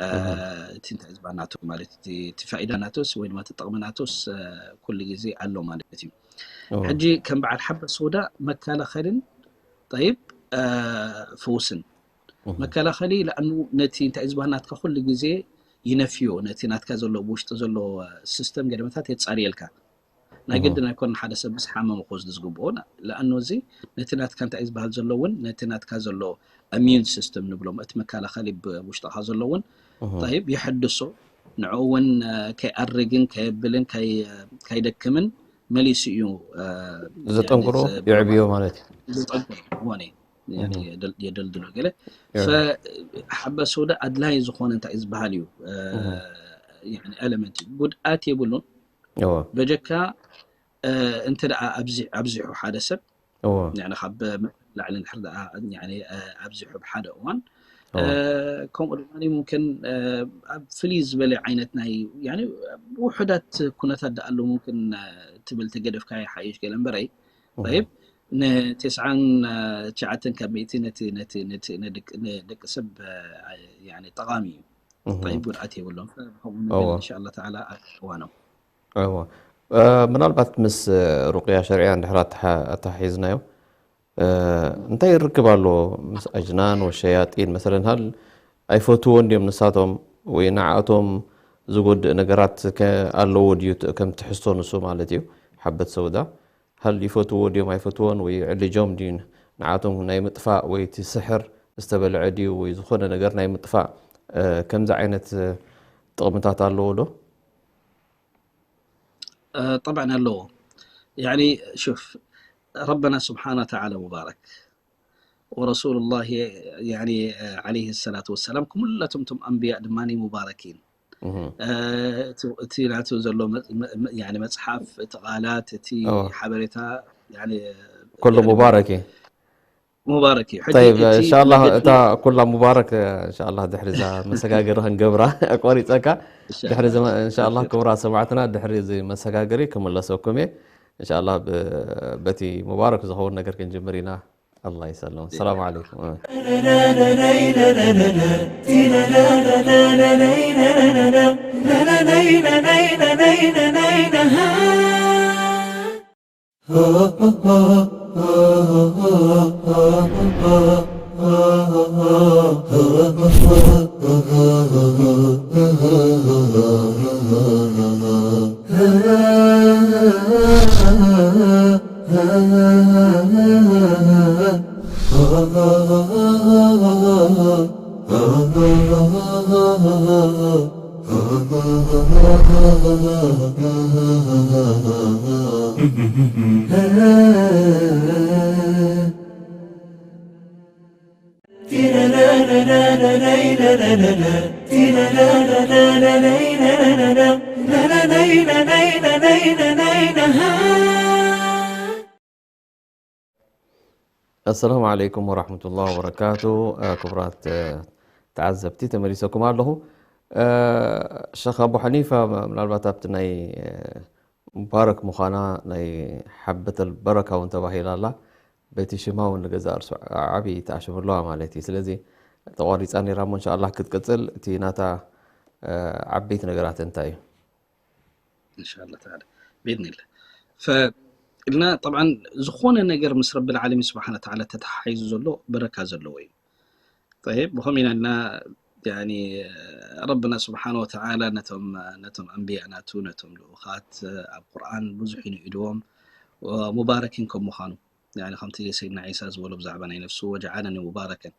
እ፣ እህ፣ እቲ እንታይ ዝበሃል ናቱ ማለት እቲ እቲ ፋኢዳ ናቶስ ወይ ድማ እቲ ጥቕሚ ናቶስ እ፣ ኩሉ ግዜ ኣሎ ማለት እዩ እዎ ሕጂ ከም በዓል ሓበት ሰውዳ መከላኸልን طيب እ፣ ፈውስን እህ፣ መከላኸሊ ለኣኑ ነቲ እንታይ ዝበሃል ናትካ ኩሉ ግዜ ይነፍዮ ነቲ ናትካ ዘሎ ብውሽጢ ዘሎ ሲስተም ገደመታት የፃርየልካ ናይ እህ፣ ግድን ኣይኮነ ሓደ ሰብ ምስ ሓመመ ክወስድ ዝግብኦ ለኣኑ እዚ ነቲ ናትካ እንታይ ዝበሃል ዘሎ እውን ነቲ ናትካ ዘሎ immune system ንብሎም እቲ መከላኸሊ ብውሽጥኻ ዘሎ እውን እህ፣ طيب የሐድሶ ንዕኡ እውን እ፣ ከይኣርግን ከየብልን ከይ- ከይደክምን መሊሱ እዩ እ፣ يعني ዘጠንክሮ ዘ- የዕብዮ ማለት እዩ ዘጠንክሮ ሆነ يعني እህ፣ የደል- የደልድሎ ገለ እህ፣ ፈሓበ ሰውዳ ኣድላይ ዝኾነ እንታይ ዝበሃል እዩ እ፣ እህ፣ يعني ኤለመንት እዩ ጉድኣት የብሉን እዎ በጀካ እ፣ እንተ ደኣ ኣብዚ- ኣብዚሑ ሓደ ሰብ እዎ يعني ካብ ላዕሊ እንድሕር ደኣ يعني እ፣ ኣብዚሑ ብሓደ እዋን እ፣ እዎ ከምኡ ድማ ሙምክን እ፣ ኣብ ፍልይ ዝበለ ዓይነት ናይ يعني ውሑዳት ኩነታት ደኣ ኣለዉ ሙምክን እ፣ ትብል ተገደፍካ ይሓይሽ ገለ እምበረይ እህ፣ طيب ንትስዓን ትሽዓተን ካብ ሚእቲ ነቲ ነቲ ነቲ ንደቂ ሰብ يعني ጠቃሚ እዩ እህ፣ طيب ጉድኣት የብሎም ከምኡ እዎ ነገር إن شاء الله تعالى እዋኖም እዎ እ፣ ምናልባት ምስ እ፣ ሩቅያ ሸርዕያ እንድሕር ኣተሓ- ኣተሓሒዝናዮ እ፣ እንታይ ርክብ ኣሎ ምስ ኣጅናን ወሸያጢን መሰለን ሃል ኣይፈትዎ እንድዮም ንሳቶም ወይ ንዓእቶም ዝጎድእ ነገራት ከ ኣለዎ ድዩ ት- ከም ትሕዝቶ ንሱ ማለት እዩ ሓበት ሰውዳ ሃል ይፈትዎ ድዮም ኣይፈትዎን ወይ ዕልጆም ድዩ ንዓቶም ናይ ምጥፋእ ወይ እቲ ስሕር ዝተበልዐ ድዩ ወይ ዝኾነ ነገር ናይ ምጥፋእ እ፣ ከምዚ ዓይነት እ፣ ጥቕምታት ኣለዎ ዶ? طبعا ኣለዎ يعني شوف ربنا سبحانه وتعالى مبارك ورسول الله يعني عليه الصلاة والسلام ኩላቶም እቶም ኣንብያ ድማ ሙባረኪን እህ፣ እቲ ናቱ ዘሎ መፅሓፍ እቲ ቃላት እቲ እዎ ሓበሬታ ኩሉ ሙባረክ እዩ ሙባረክ እዩ ሕጂ طيب እቲ إن شاء الله መገዲ እታ ኩላ ሙባረክ إن شاء الله ድሕሪ እዛ መሰጋገሪ ክንገብራ ኣቋሪፀካ إن شاء ድሕሪ الله إن شاء الله أبشر ክቡራት ሰማዕትና ድሕሪ እዚ መሰጋገሪ ክምለሰኩም እየ إن شاء الله ብ- በቲ ሙባረክ ዝኸውን ነገር ክንጅምር ኢና الله يسلم السلام عليكم ኣሰላሙ ዓለይኩም ወራሕመቱላሂ ወበረካቱ። ክቡራት ተዓዘብቲ፣ ተመሊሰኩም ኣለኹ። ሸኽ ኣቡ ሓኒፋ፣ ምናልባት ኣብቲ ናይ ሙባረክ ምዃና ናይ ሓበተል በረካ እውን ተባሂላ ኣላ። በቲ ሽማ እውን ንገዛእ ርእሱ ዓብዪ ተኣሽሙ ኣለዋ ማለት እዩ። ስለዚ ተቋሪፃ ነይራ እሞ እንሻኣላህ ክትቅፅል እቲ ናታ ዓበይቲ ነገራት እንታይ እዩ? እንሻላ ተዓላ ብኢድኒላ ፈ ኢልና ጠብዓን ዝኾነ ነገር ምስ ረብል ዓለሚን ስብሓን ተዓላ ተተሓሒዙ ዘሎ በረካ ዘለዎ እዩ። ጠይብ ብኸም ኢና እና ያኒ ረብና ስብሓን ወተዓላ ነቶም ነቶም ኣንብያ ናቱ ነቶም ልኡኻት ኣብ ቁርኣን ብዙሕ ኢሉ ኢድዎም ሙባረኪን ከም ምዃኑ ከምቲ ሰይድና ዒሳ ዝበሎ ብዛዕባ ናይ ነፍሱ ወጀዓለኒ ሙባረከን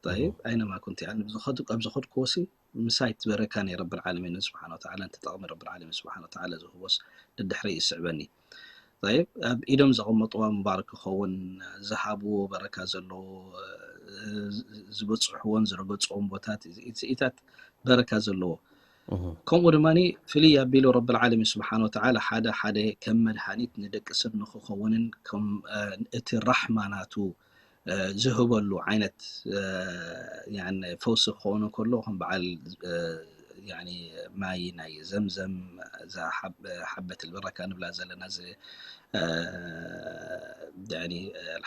ጠይብ ኣይነማ ኩንት ኣብ ዝኸድክዎ ሲ ምሳይ ትበረካ ናይ ረብል ዓለሚን ስብሓን ወተዓላ እንተጠቕሚ ረብል ዓለሚን ስብሓን ወተዓላ ዝህቦስ ደድሕሪ ይስዕበኒ። ጠይብ ኣብ ኢዶም ዘቐመጥዋ ሙባረክ ክኸውን ዝሃብዎ በረካ ዘለዎ ዝበፅሕዎን ዝረገፅዎም ቦታት ኢታት በረካ ዘለዎ ከምኡ ድማ ፍልይ ኣቢሉ ረብል ዓለሚን ስብሓን ወተዓላ ሓደ ሓደ ከም መድሃኒት ንደቂ ሰብ ንክኸውንን እቲ ራሕማ ናቱ ዝህበሉ ዓይነት ፈውሲ ክኸውን ከሎ ከም በዓል ማይ ናይ ዘምዘም ሓበት ልበረካ ንብላ ዘለና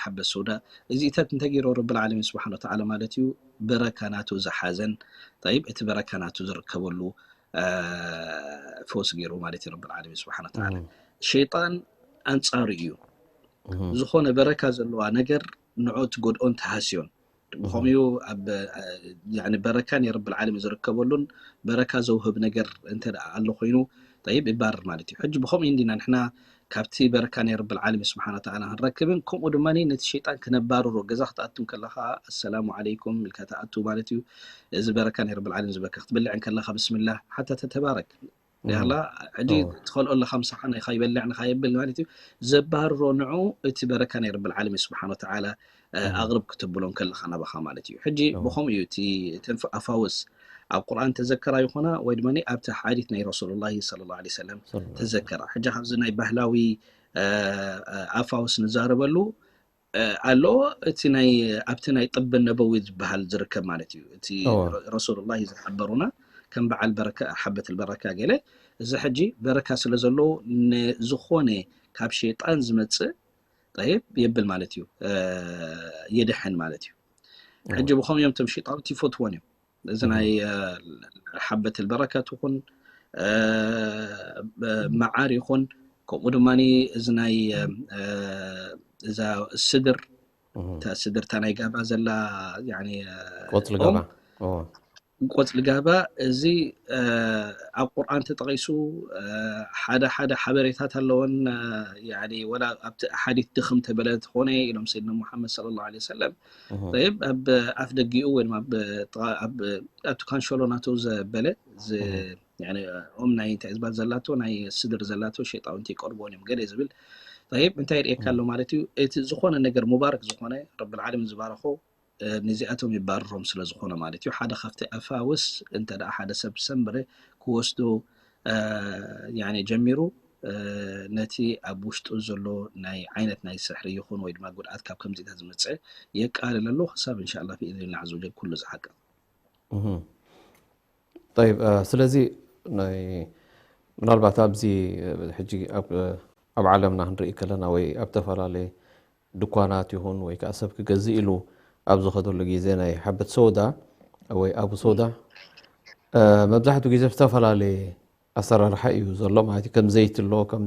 ሓበት ሰውዳ እዚኢታት እንተ ገይሮ ረብል ዓለሚን ስብሓን ወተዓላ ማለት እዩ በረካ ናቱ ዝሓዘን ጠይብ እቲ በረካ ናቱ ዝርከበሉ ፈውሲ ገይሩ ማለት እዩ ረብል ዓለሚን ስብሓን ወተዓላ ሸይጣን ኣንፃሩ እዩ ዝኾነ በረካ ዘለዋ ነገር ንዑ ትጎድኦን ትሃስዮን ብኸምኡ ኣብ በረካ ናይ ረብል ዓለሚን ዝርከበሉን በረካ ዘውህብ ነገር እንተ ኣሎ ኮይኑ ጠይብ ይባረር ማለት እዩ ሕጂ ብኸምኡ እንዲና ንሕና ካብቲ በረካ ናይ ረብል ዓለሚን ስብሓን ወተዓላ ክንረክብን ከምኡ ድማ ነቲ ሸይጣን ክነባርሮ ገዛ ክትኣቱ ከለካ ኣሰላሙ ዓለይኩም ኢልካ ትኣቱ ማለት እዩ እዚ በረካ ናይ ረብል ዓለሚን ዝበካ ክትበልዕ ከለካ ብስምላህ ሓታ ተተባረክ ያላ ሕጂ ትኸልኦ ኣለካ ምሳኻ ንኻ ይበልዕ ንኻ የብል ማለት እዩ ዘባርሮ ንዑ እቲ በረካ ናይ ረብል ዓለሚን ስብሓን ወተዓላ ኣቕርብ ክትብሎም ከለኻ ናባኻ ማለት እዩ ሕጂ ብኸምኡ እዩ እቲ ተንፍ ኣፋውስ ኣብ ቁርኣን ተዘከራ ይኾና ወይ ድማ ኣብቲ ሓዲት ናይ ረሱሉላሂ ሰለላሁ ዐለይሂ ወሰለም ተዘከራ ሕጂ ካብዚ ናይ ባህላዊ ኣፋውስ ንዛረበሉ ኣሎ እቲ ናይ ኣብቲ ናይ ጥብ ነበዊ ዝበሃል ዝርከብ ማለት እዩ እቲ ረሱሉላሂ ዝሓበሩና ከም በዓል በረካ ሓበት በረካ ገለ እዚ ሕጂ በረካ ስለ ዘለዎ ንዝኾነ ካብ ሸይጣን ዝመፅእ ጠይብ የብል ማለት እዩ የድሕን ማለት እዩ ሕጂ ብኸም እዮም ቶም ሸይጣውንቲ ይፈትዎን እዮም እዚ ናይ ሓበት በረካ ትኹን መዓር ይኹን ከምኡ ድማ እዚ ናይ እዛ ስድር እታ ስድር እታ ናይ ጋባ ዘላ ቆፅሊ ጋባ ቆፅሊ ጋባ እዚ ኣብ ቁርኣን ተጠቒሱ ሓደ ሓደ ሓበሬታት ኣለዎን ወላ ኣብቲ ሓዲት ድኽም ተበለ ዝኾነ ኢሎም ሰይድና ሙሓመድ ስለ ላ ሰለም ጠይብ ኣብ ኣፍ ደጊኡ ወይ ድማ ኣብቲ ካንሸሎ ናቱ ዘበለ ኦም ናይ እንታይ ዝባል ዘላቶ ናይ ስድር ዘላቶ ሸይጣውንቲ ይቀርቦን እዮም ገለ ዝብል ጠይብ እንታይ ይርእየካ ኣሎ ማለት እዩ እቲ ዝኾነ ነገር ሙባረክ ዝኾነ ረብል ዓለሚን ዝባረኾ ነዚኣቶም ይባርሮም ስለ ዝኾነ ማለት እዩ ሓደ ካብቲ ኣፋውስ እንተ ሓደ ሰብ ሰምበረ ክወስዶ ጀሚሩ ነቲ ኣብ ውሽጡ ዘሎ ናይ ዓይነት ናይ ስሕሪ ይኹን ወይ ድማ ጉድኣት ካብ ከምዚታት ዝመፅእ የቃልል ኣሎ ክሳብ እንሻላ ብኢዝኒላ ዓዘ ወጀል ኩሉ ዝሓቅቕ طيب ስለዚ ናይ ምናልባት ኣብዚ ሕጂ ኣብ ዓለምና ክንርኢ ከለና ወይ ኣብ ተፈላለየ ድኳናት ይኹን ወይ ከዓ ሰብ ክገዝእ ኢሉ ኣብ ዝኸደሉ ግዜ ናይ ሓበት ሶዳ ወይ ኣቡ ሶዳ መብዛሕትኡ ግዜ ዝተፈላለየ ኣሰራርሓ እዩ ዘሎ ማለት እዩ ከም ዘይቲ ኣሎ ከም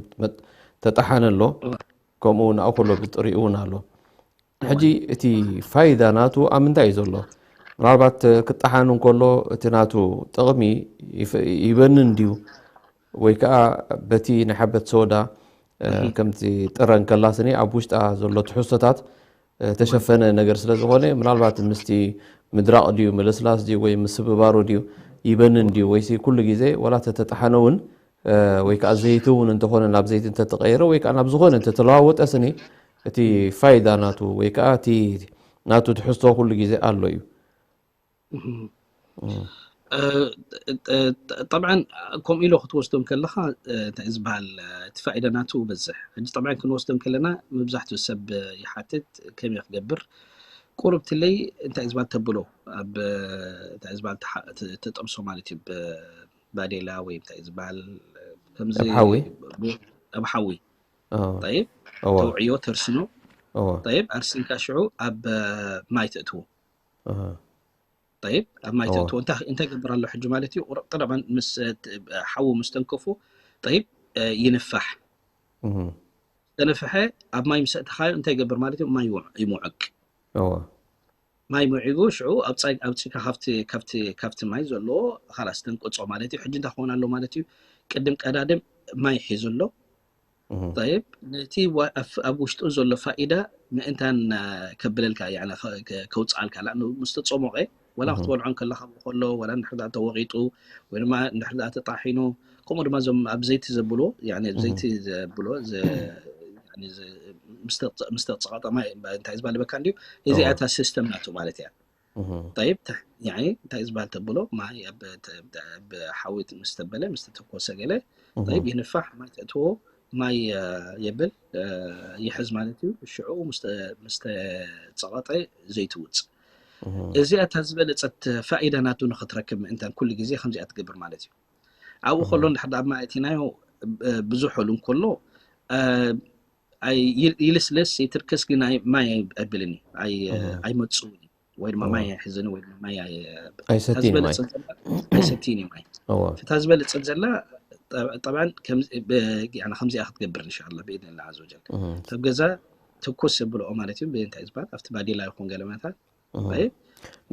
ተጣሓነ ኣሎ ከምኡ ንኣው ከሎ ብጥሪኡ እውን ኣሎ ሕጂ እቲ ፋይዳ ናቱ ኣብ ምንታይ እዩ ዘሎ ምናልባት ክጣሓን እንከሎ እቲ ናቱ ጥቕሚ ይበንን ድዩ ወይ ከዓ በቲ ናይ ሓበት ሶዳ ከምቲ ጥረ እንከላስኒ ኣብ ውሽጣ ዘሎ ትሕዝቶታት ተሸፈነ ነገር ስለ ዝኾነ፣ ምናልባት ምስቲ ምድራቕ ድዩ፣ ምልስላስ ድዩ፣ ወይ ምስብባሩ ድዩ፣ ይበንን ድዩ፣ ወይሲ ኩሉ ግዜ ዋላ ተተጠሓነ እውን፣ ወይ ከዓ ዘይቲ እውን እንተኾነ ናብ ዘይቲ እንተተቐየረ፣ ወይ ከዓ ናብ ዝኾነ እንተተለዋወጠ ስኒ፣ እቲ ፋይዳ ናቱ ወይ ከዓ እቲ ናቱ ትሕዝቶ ኩሉ ግዜ ኣሎ እዩ። ጠብዓን ከምኡ ኢሎ ክትወስዶም ከለኻ እንታይ ዝበሃል እቲ ፋይዳ ናቱ በዝሕ። ሕጂ ጠብዓን ክንወስዶም ከለና መብዛሕትኡ ሰብ ይሓትት ከመይ ክገብር ቁሩብ ትለይ እንታይ ዝበሃል ተብሎ ኣብ እንታይ ዝበሃል ተጠብሶ ማለት እዩ ባዴላ ወይ እንታይ ዝበሃል ከምዚ ኣብ ሓዊ ጠይብ ተውዕዮ ተርስኖ ጠይብ ኣርሲንካ ሽዑ ኣብ ማይ ተእትዎ ጠይብ ኣብ ማይ ተእትዎ እንታይ ገብር ኣሎ ሕጂ ማለት እዩ ጠለባን ምስ ሓዊ ምስ ተንከፉ ጠይብ ይንፋሕ ተነፍሐ ኣብ ማይ ምስ ኣእተኻዮ እንታይ ይገብር ማለት እዩ ማይ ይሙዕቅ ማይ ሙዒጉ ሽዑ ኣብፃይ ኣብፂካ ካብቲ ካብቲ ካብቲ ማይ ዘለዎ ካላስ ተንቅፆ ማለት እዩ ሕጂ እንታይ ክኾን ኣሎ ማለት እዩ ቅድም ቀዳድም ማይ ሒዙ ኣሎ ጠይብ ነቲ ኣብ ውሽጡ ዘሎ ፋኢዳ ምእንታን ከብለልካ ከውፅኣልካ ምስ ተፀሞቐ ወላ ክትበልዖ ከለካ ከሎ ወላ እንድሕር ተወቂጡ ወይ ድማ እንድሕር ተጣሒኑ ከምኡ ድማ ዞም ኣብ ዘይቲ ዘብሎ ዘይቲ ዘብሎ ምስ ተፀቐጠ ማይ እንታይ ዝበሃል በካ እንድዩ እዚኣ እታ ሲስተም ናቱ ማለት እያ ጠይብ እንታይ ዝበሃል ተብሎ ማይ ኣብ ሓዊት ምስ ተበለ ምስ ተተኮሰ ገለ ጠይብ ይንፋሕ ማይ ተእትዎ ማይ የብል ይሕዝ ማለት እዩ ሽዑ ምስ ተፀቐጠ ዘይትውፅ እዚኣ እታ ዝበለፀት ፋኢዳ ናቱ ንክትረክብ ምእንታን ኩሉ ግዜ ከምዚኣ ትገብር ማለት እዩ ኣብኡ ከሎ እንድሕር ኣብ ማይ ኣቲናዮ ብዙሕ ሉ እንከሎ ይልስልስ ይትርከስ ግን ማይ ኣይብልን እዩ ኣይመፅውን እዩ ወይ ድማ ማይ ኣይሕዝን ወይ ድማ ማይ ኣይሰትይን ማይ ኣይሰትይን እዩ ማይ እታ ዝበለፀት ዘላ ጠብዓን ከምዚኣ ክትገብር እንሻላ ብኢድን ላ ዘወጀል ካብ ገዛ ትኩስ የብልኦ ማለት እዩ እንታይ ዝበሃል ኣብቲ ባዴላ ይኹን ገለመታት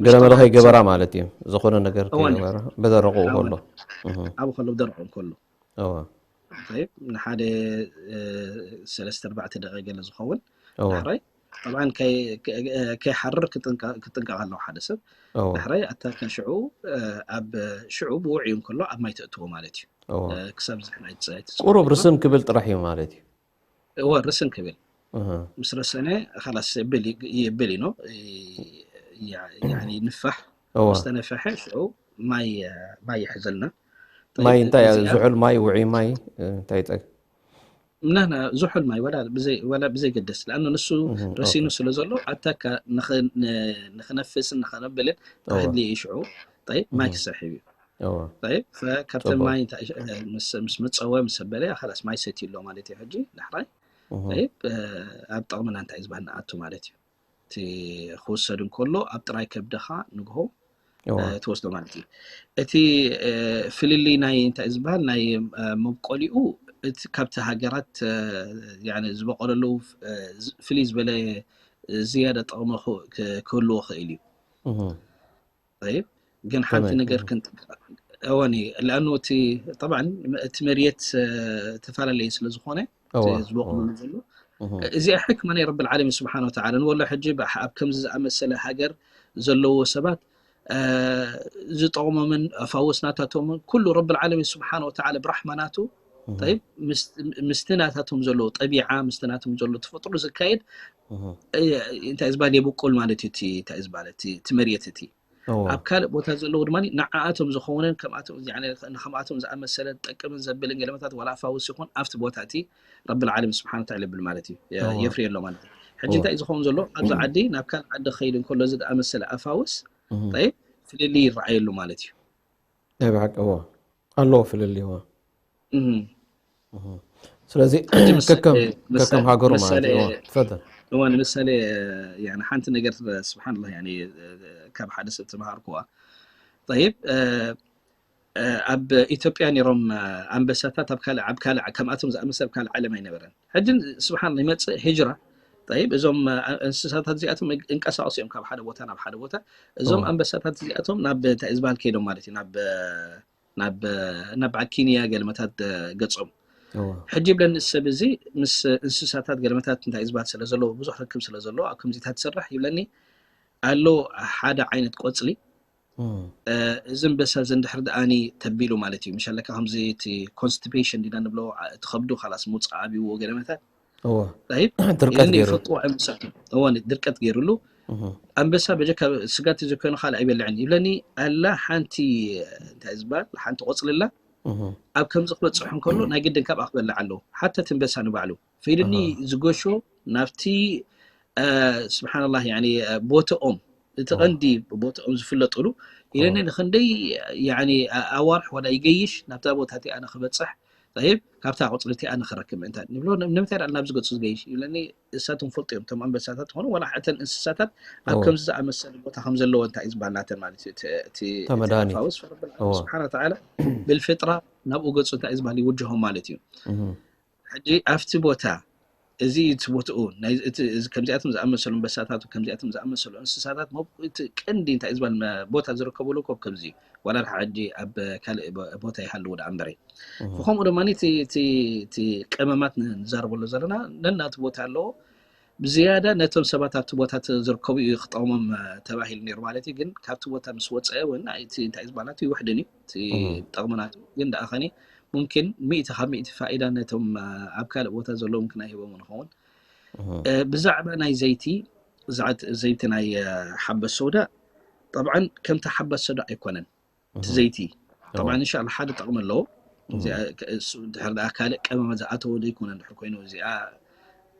ገለ መለ ከይገበራ ማለት እዩ ዝኾነ ነገር ከይገበራ በደረቁ ከሎ ኣብ ከሎ ደረቁ ከሎ ንሓደ ሰለስተ ኣርባዕተ ደቂ ገለ ዝኸውን ዳሕራይ ጠብዓን ከይሓርር ክጥንቀቕ ኣለዎ ሓደ ሰብ ዳሕራይ ኣታ ከሽዑ ኣብ ሽዑ ብውዕዩ እንከሎ ኣብ ማይ ተእትዎ ማለት እዩ ክሳብ ዝሕናይ ቁሩብ ርስን ክብል ጥራሕ እዩ ማለት እዩ እወ ርስን ክብል ምስ ረሰነ ላስ ብል ይብል ኢኖ ንፋሕ ዝተነፈሐ ሽዑ ማይ ይሕዘልና ማይ እንታይ ዝሑል ማይ ውዒ ማይ እንታይ ጠቅ ምናና ዝሑል ማይ ወላ ብዘይገደስ ለኣኑ ንሱ ረሲኑ ስለ ዘሎ ኣታካ ንክነፍስን ንክነብልን ተክድሊ እዩ ሽዑ ማይ ክሰሕብ እዩ ካብተን ማይ ምስ መፀወ ምስ በለ ላስ ማይ ሰትዩ ኣሎ ማለት እዩ ሕጂ ዳሕራይ ኣብ ጠቕምና እንታይ ዝበሃል ንኣቱ ማለት እዩ እቲ ክውሰድ እንከሎ ኣብ ጥራይ ከብድኻ ንግሆ ትወስዶ ማለት እዩ እቲ ፍልልይ ናይ እንታይ ዝበሃል ናይ መብቆሊኡ ካብቲ ሃገራት ዝበቆለሉ ፍልይ ዝበለ ዝያዳ ጠቕሚ ክህልዎ ክእል እዩ ግን ሓንቲ ነገር ክንጥንቀቕ እወኒ ለኣኑ እቲ ጠብዓን እቲ መርየት ተፈላለየ ስለ ዝኾነ ዝበቑሉ ዘሎ እዚኣ ሕክማ ናይ ረቢ ዓለሚን ስብሓን ወተዓላ ንበሎ ሕጂ ኣብ ከምዚ ዝኣመሰለ ሃገር ዘለዎ ሰባት ዝጠቕሞምን ኣፋወስ ናታቶምን ኩሉ ረቢ ዓለሚን ስብሓን ወተዓላ ብራሕማ ናቱ ምስቲ ናታቶም ዘሎ ጠቢዓ ምስቲ ናቶም ዘሎ ተፈጥሮ ዝካየድ እንታይ ዝበሃል የብቁል ማለት እዩ እንታይ ዝበሃል እቲ መርየት እቲ ኣብ ካልእ ቦታ ዘለዉ ድማ ንዓኣቶም ዝኾነ ንከምኣቶም ዝኣመሰለ ጠቅምን ዘብልን ገለመታት ዋላ ኣፋውስ ይኹን ኣብቲ ቦታ እቲ ረቢ ዓለም ስብሓን ታላ ይብል ማለት እዩ የፍርየሎ ማለት እዩ ሕጂ እንታይ ዝኸውን ዘሎ ኣብዚ ዓዲ ናብ ካልእ ዓዲ ክኸይድ እንከሎ እዚ ዝኣመሰለ ኣፋውስ ፍልልይ ይረኣየሉ ማለት እዩ ናይ ብሓቂ እዎ ኣለዎ ፍልልይ እዎ ስለዚ ከከም ሃገሩ ማለት እዩ ትፈል እዋ ንምሳሌ ሓንቲ ነገር ስብሓንላ ካብ ሓደ ሰብ ተምሃርኩዋ ይብ ኣብ ኢትዮጵያ ነሮም ኣንበሳታት ኣብ ካልእ ኣብ ካልእ ከምኣቶም ዝኣመሰል ካልእ ዓለም ኣይነበረን ሕጂ ስብሓን ይመፅእ ሂጅራ ይብ እዞም እንስሳታት እዚኣቶም እንቀሳቀሱ እዮም ካብ ሓደ ቦታ ናብ ሓደ ቦታ እዞም ኣንበሳታት እዚኣቶም ናብ እንታይ ዝበሃል ከይዶም ማለት እዩ ናብ ናብ ናብ በዓል ኪንያ ገለመታት ገጾም እወ። ሕጂ ይብለኒ ሰብ እዚ ምስ እንስሳታት ገለመታት እንታይ ዝበሃል ስለ ዘለዎ ብዙሕ ርክብ ስለ ዘለዎ ኣብ ከምዚታት ትሰርሕ ይብለኒ ኣሎ። ሓደ ዓይነት ቆፅሊ እም። እ፣ እዚ ኣንበሳ እዚ እንድሕር ደኣኒ ተቢሉ ማለት እዩ። ምሸለካ ከምዚ እቲ ኮንስቲፔሽን ዲና ንብሎ፣ ዓ- እቲ ከብዱ ካላስ ሙፃ ኣብይዎ ገለመታት እወ። ጣይብ ድርቀት ኢለኒ ገይሩ። ይፈልጥዎ ኣይምሳቱን እወ ድርቀት ገይሩሉ እህ። ኣንበሳ በጀካ ስጋት ዘይኮይኑ ካልእ ኣይበልዕን ይብለኒ ኣላ። ሓንቲ እንታይ ዝበሃል ሓንቲ ቆፅልላ እህ። ኣብ ከምዚ ክበፅሕ እንከሎ ናይ ግድን ካብኣ ክበልዕ ኣለዎ። ሓታ እቲ ኣንበሳ ንባዕሉ ፈይድኒ ኣሃ። ዝገሾ ናብቲ እ፣ ስብሓንላህ ያኒ እ፣ ቦትኦም እቲ ኦ። ቀንዲ ቦትኦም ዝፍለጥሉ ኢለኒ ንክንደይ ያኒ እ፣ ኣዋርሕ ወላ ይገይሽ ናብታ ቦታ እቲኣ ንክበፅሕ ጠይብ ካብታ ቁፅሪ እቲኣ ንክረክብ ምእንታን ንብሎ ንምንታይ ደኣ ናብዚ ገፁ ዝገይሽ ይብለኒ። እሳቶም ፈልጡ እዮም እቶም ኣንበሳታት ኾኑ ወላ እተን እንስሳታት ኣብ እወ። ከምዚ ዝኣመሰለ ቦታ ከም ዘለዎ እንታይ እዩ ዝበሃል ናተን ማለት እዩ እቲ- እቲ እቲ ተመዳኒ። ኣፋውስ ፈረብል እወ። ስብሓን ወተዓላ ብልፍጥራ ናብኡ ገፁ እንታይ እዩ ዝበሃል ይውጅሆም ማለት እዩ። እህ። ሕጂ ኣብቲ ቦታ እዚ እዩ እቲ ቦትኡ ናይ- እቲ- እዚ- ከምዚኣቶም ዝኣመሰሉ ኣንበሳታት ከምዚኣቶም ዝኣመሰሉ እንስሳታት መብ- እቲ ቀንዲ እንታይ እዩ ዝበሃል መ- ቦታ ዝርከብሉ ኮብ ከምዚ እዩ። ዋላ ድሓ ሕጂ ኣብ ካልእ ቦ- ቦታ ይሃልዉ ደኣ እምበረይ እህ። ከምኡ ድማ እቲ እቲ- እቲ ቀመማት ን- ንዛረበሉ ዘለና ነናቲ ቦታ ኣለዎ። ብዝያዳ ነቶም ሰባት ኣብቲ ቦታ ተ- ዝርከቡ እዩ ክጠቕሞም እ፣ ተባሂሉ ነይሩ ማለት እዩ። ግን ካብቲ ቦታ ምስ ወፀአ እውን እቲ እንታይ ዝበሃል ናቱ ይውሕድን እዩ እቲ እህ። ጠቕሚ ናቱ ግን ደኣ ኸኒ ሙምኪን ሚእቲ ካብ ሚእቲ ፋኢዳ ነቶም እ፣ ኣብ ካልእ ቦታ ዘለዉ ሙምኪን ኣይህቦም ንኸውን። እህ። እ፣ ብዛዕባ ናይ ዘይቲ ብዛዕባ ዘይቲ ናይ እ፣ ሓበስ ሰውዳ ጠብዓን ከምቲ ሓበስ ሰውዳ ኣይኮነን እቲ እህ። ዘይቲ እወ። ጠብዓን እንሻላ ሓደ ጠቕሚ ኣለዎ። እህ። እዚኣ ከ- እሱ ድሕር ደኣ ካልእ ቀመማ ዝኣተወ ዘይኮነ እንድሕር ኮይኑ እዚኣ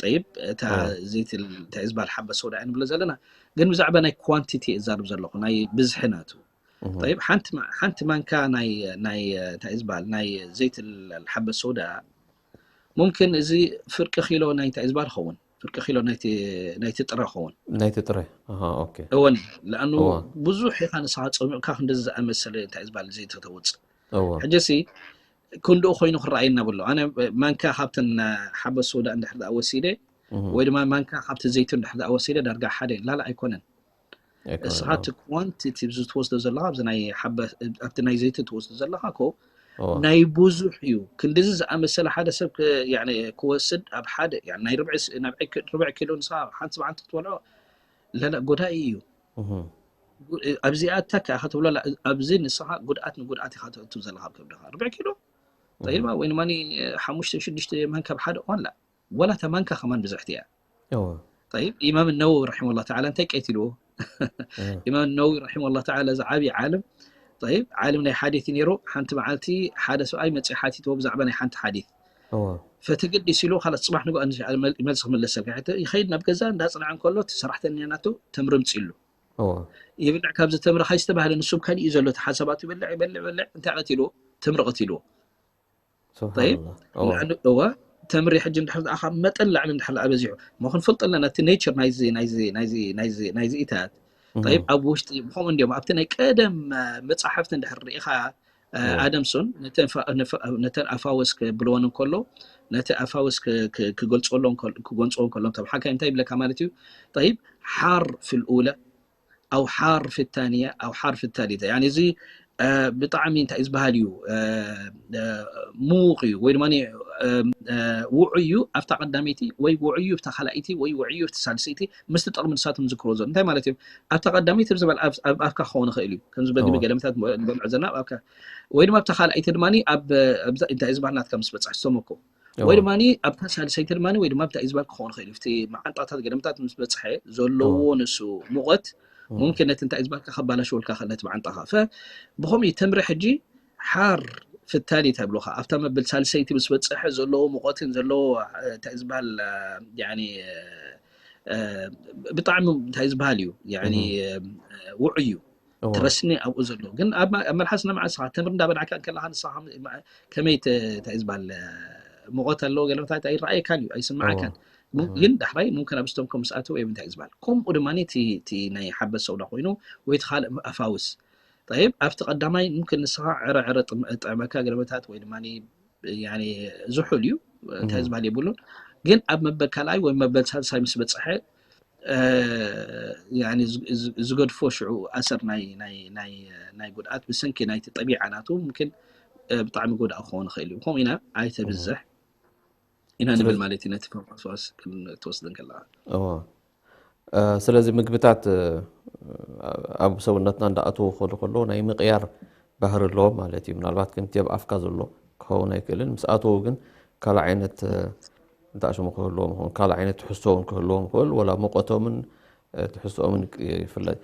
ጠይብ እታ እወ። ዘይቲ ል- እንታይ ዝበሃል ሓበስ ሰውዳ እያ ንብሎ ዘለና። ግን ብዛዕባ ናይ ኳንቲቲ እዛርብ ዘለኹ ናይ ብዝሒ ናቱ እህ። ጠይብ ሓንቲ ማ- ሓንቲ ማንካ ናይ ናይ እንታይ ዝበሃል ናይ ዘይቲ ል- ሓበስ ሰውዳ ሙምክን እዚ ፍርቂ ኪሎ ናይ እንታይ ዝበሃል ኸውን ፍርቂ ኪሎ ናይቲ ናይቲ ጥረ ኸውን ናይቲ ጥረ ኣሃ፣ ኦኬ። እወን ለኣኑ እወ። ብዙሕ ኢኻ ንስኻ ፀሚቕካ ክንደዚ ዝኣመሰለ እንታይ ዝበሃል ዘይቲ ተውፅእ እወ። ሕጂ ሲ ክንድኡ ኮይኑ ክረኣየና ብሎ ኣነ ማንካ ካብተን ሓበስ ሰውዳ እንድሕር ደኣ ወሲደ እህ። ወይ ድማ ማንካ ካብቲ ዘይቲ እንድሕር ደኣ ወሲደ ዳርጋ ሓደ ላላ ኣይኮነን። ኣይኮነን፣ እስኻ እወ። እቲ ኳንቲቲ ዝትወስዶ ዘለኻ ኣብዚ ናይ ሓበ ኣብቲ ናይ ዘይቲ ትወስዶ ዘለኻ ኮ እወ። ናይ ብዙሕ እዩ። ክንድዚ ዝኣመሰለ ሓደ ሰብ ክ- ያኒ ክወስድ ኣብ ሓደ ያኒ ናይ ርብዒ ስ- ናይ ርብዒ ክ- ርብዒ ኪሎ ንስኻ ሓንቲ መዓልቲ ክትበልዖ ለለ ጎዳኢ እዩ። እህ። ጉ- ኣብዚኣ እታ ከኣ ክትብሎ ላ- ኣብዚ ንስኻ ጉድኣት ንጉድኣት ኢኻ ተእቱ ዘለኻ ኣብ ከብድኻ ርብዒ ኪሎ ጠይባ ወይ ድማ ሓሙሽተ ሽዱሽተ ማንካ ኣብ ሓደ እዋን ላ ወላ እታ ማንካ ከማን ብዝሕቲ እያ። እወ። ጠይብ ኢማም ነወዊ ረሒመ ላ ተዓላ እንታይ ቀይትልዎ? እህ። ኢማም ነወዊ ረሒመ ላ ተዓላ እዚ ዓብዪ ዓለም ጠይብ ዓለም ናይ ሓዲት እዩ ነይሩ። ሓንቲ መዓልቲ ሓደ ሰብኣይ መፂኡ ሓቲትዎ ብዛዕባ ናይ ሓንቲ ሓዲት እወ። ፈተገዲስ ኢሉ ካላት ፅባሕ ንግሆ ንሽ- መል- መልሲ ክምለሰልካ ሕተ ይኸይድ ናብ ገዛ እንዳፅንዐ እንከሎ እቲ ሰራሕተኛ ናቱ ተምሪ ምፅሉ እወ። ይብልዕ ካብዚ ተምሪ ካይ ዝተባህለ ንሱ ካልእ እዩ ዘሎ እቲ ሓሳባቱ ይበልዕ ይበልዕ ይበልዕ እንታይ ቀቲልዎ? ተምሪ ቀቲልዎ። ጠይብ ስብሓንላህ። እወ። ልዕሊ እወ ተምሪ ሕጂ እንድሕር ደኣ ካብ መጠን ላዕሊ እንድሕር ደኣ በዚሑ እሞ ክንፈልጥ ኣለና እቲ ኔቸር ናይዚ ናይዚ ናይዚ ናይዚ ናይዚ ኢታት እህ። ጠይብ ኣብ ውሽጢ ብኸምኡ እንዲዮም ኣብቲ ናይ ቀደም እ፣ መጻሕፍቲ እንድሕር ርኢኻ እ፣ እወ። ኣደምሶን ነተን ፋ- ነፈ- ነተን ኣፋወስ ክብልወን እንከሎ ነቲ ኣፋወስ ክ- ክ- ክገልጽወሎም ከል- ክገልጽዎ እንከሎ ተብሓካይ እንታይ ይብለካ ማለት እዩ? ጠይብ ሓር ፊ ልኡለ ኣው ሓር ፊ ታንያ ኣው ሓር ፊ ታሊተ ያኒ እዚ እ፣ ብጣዕሚ እንታይ እዩ ዝበሃል እዩ እ፣ እ፣ ምዉቕ እዩ ወይ ድማ እ፣ እ፣ ውዑይ እዩ ኣብታ ቀዳመይቲ ወይ ውዑይ እዩ ኣብታ ካልኣይቲ ወይ ውዑይ እዩ ኣብቲ ሳልሰይቲ ምስቲ ጠቕሚ ንሳቶም ዝክርዎ ዘሎ እንታይ ማለት እዩ? ኣብታ ቀዳመይቲ ብዝበል ኣብ ኣብ ኣፍካ ክኸውን ይኽእል እዩ ከምዚ በግቢ እወ። ገለመታት ንበልዖ ዘለና ኣብ ኣፍካ ወይ ድማ ኣብታ ካልኣይቲ ድማ ኣብ ኣብዛ እንታይ ዝበሃል ናትካ ምስ በፅሕ ዝተመኮ ወይ እወ። ድማ ኣብታ ሳልሰይቲ ድማ ወይ ድማ ኣብታ ዝበሃል ክኸውን ይኽእል እዩ እቲ መዓንጣታት ገለመታት ምስ በፅሐ ዘለዎ እወ። ንሱ ሙቐት እወ። ሙምኪን ነቲ እንታይ ዝበልካ ከባላሸወልካ ክእል ነቲ መዓንጣኻ ፈ ብኸምኡ እዩ ተምሪ ሕጂ ሓር ፍታሊ ተብሉኻ ኣብታ መብል ሳልሰይቲ ምስ በፅሐ ዘለዎ ሙቐትን ዘለዎ እ፣ እንታይ ዝበሃል እ፣ ያኒ እ፣ ብጣዕሚ እንታይ ዝበሃል እዩ ያኒ እህ። እ፣ ውዑይ እዩ እወ። ትረስኒ ኣብኡ ዘሎ ግን ኣብ ማ- ኣብ መልሓስና መዓስኻ ተምሪ እንዳበላዕካ እንከለኻ ንስኻ ከም- ማ- ከመይ ተ- እንታይ ዝበሃል እ፣ ሙቐት ኣለዎ ገለመታት ኣይረኣየካን እዩ ኣይስማዓካን እወ። ሙ- ግን ዳሕራይ ሙምክን ኣብ ስቶም ከም ምስኣተው እዮም እንታይ ዝበሃል ከምኡ ድማ እቲ እቲ ናይ ሓበስ ሰውዳ ኮይኑ ወይ እቲ ካልእ ኣፋውስ ጠይብ ኣብቲ ቀዳማይ ሙምክን ንስኻ ዕረ ዕረ ጥም- ጥዕመካ ገለመታት ወይ ድማ ያኒ ዝሑል እዩ እንታይ እህ። ዝበሃል የብሉን ግን ኣብ መበል ካልኣይ ወይ መበል ሳልሳይ ምስ በፅሐ እ፣ ያኒ ዝ- ዝ- ዝገድፎ ሽዑ ኣሰር ናይ ናይ ናይ ናይ ጉድኣት ብሰንኪ ናይቲ ጠቢዓ ናቱ ሙምክን እ፣ ብጣዕሚ ጎዳኢ ክኸውን ይኽእል እዩ ከምኡ ኢና ኣይተብዝሕ ኢና ንብል ማለት እዩ። ነቲ ፈርፋስዋስ ክትወስድ እንከለካ እዎ። ስለዚ ምግብታት ኣብ ሰውነትና እንዳኣተዉ ክኸዱ ከለዉ ናይ ምቕያር ባህሪ ኣለዎም ማለት እዩ። ምናልባት ከምቲ ኣብ ኣፍካ ዘሎ ክኸውን ኣይክእልን፣ ምስ ኣተዉ ግን ካልእ ዓይነት እንታሽሙ ክህልዎም ይኸውን፣ ካልእ ዓይነት ትሕዝቶ እውን ክህልዎም ይኽእል፣ ወላ ሙቐቶምን ትሕዝቶኦምን ይፍለጥ።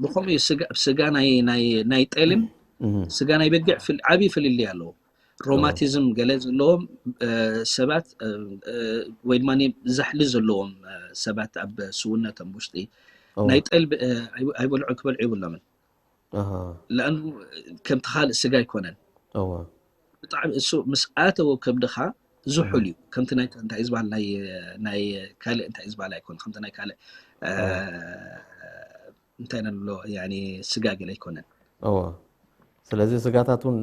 ብኸምኡ ስጋ ናይ ጤልን ስጋ ናይ በጊዕ ዓብዪ ፍልልይ ኣለዎ። ሮማቲዝም ገለ ዘለዎም ሰባት ወይ ድማ ዛሕሊ ዘለዎም ሰባት ኣብ ስውነቶም ውሽጢ ናይ ጠል ኣይበልዑ ክበልዑ ይብሎምን። ለኣኑ ከምቲ ካልእ ስጋ ኣይኮነን። ብጣዕሚ እሱ ምስ ኣተወ ከብድኻ ዝሑል እዩ። ከምቲ ናይ እንታይ ዝበሃል ናይ ካልእ እንታይ ዝበሃል ኣይኮነ ከምቲ ናይ ካልእ እንታይ ነብሎ ስጋ ገለ ኣይኮነን። ስለዚ ስጋታት እውን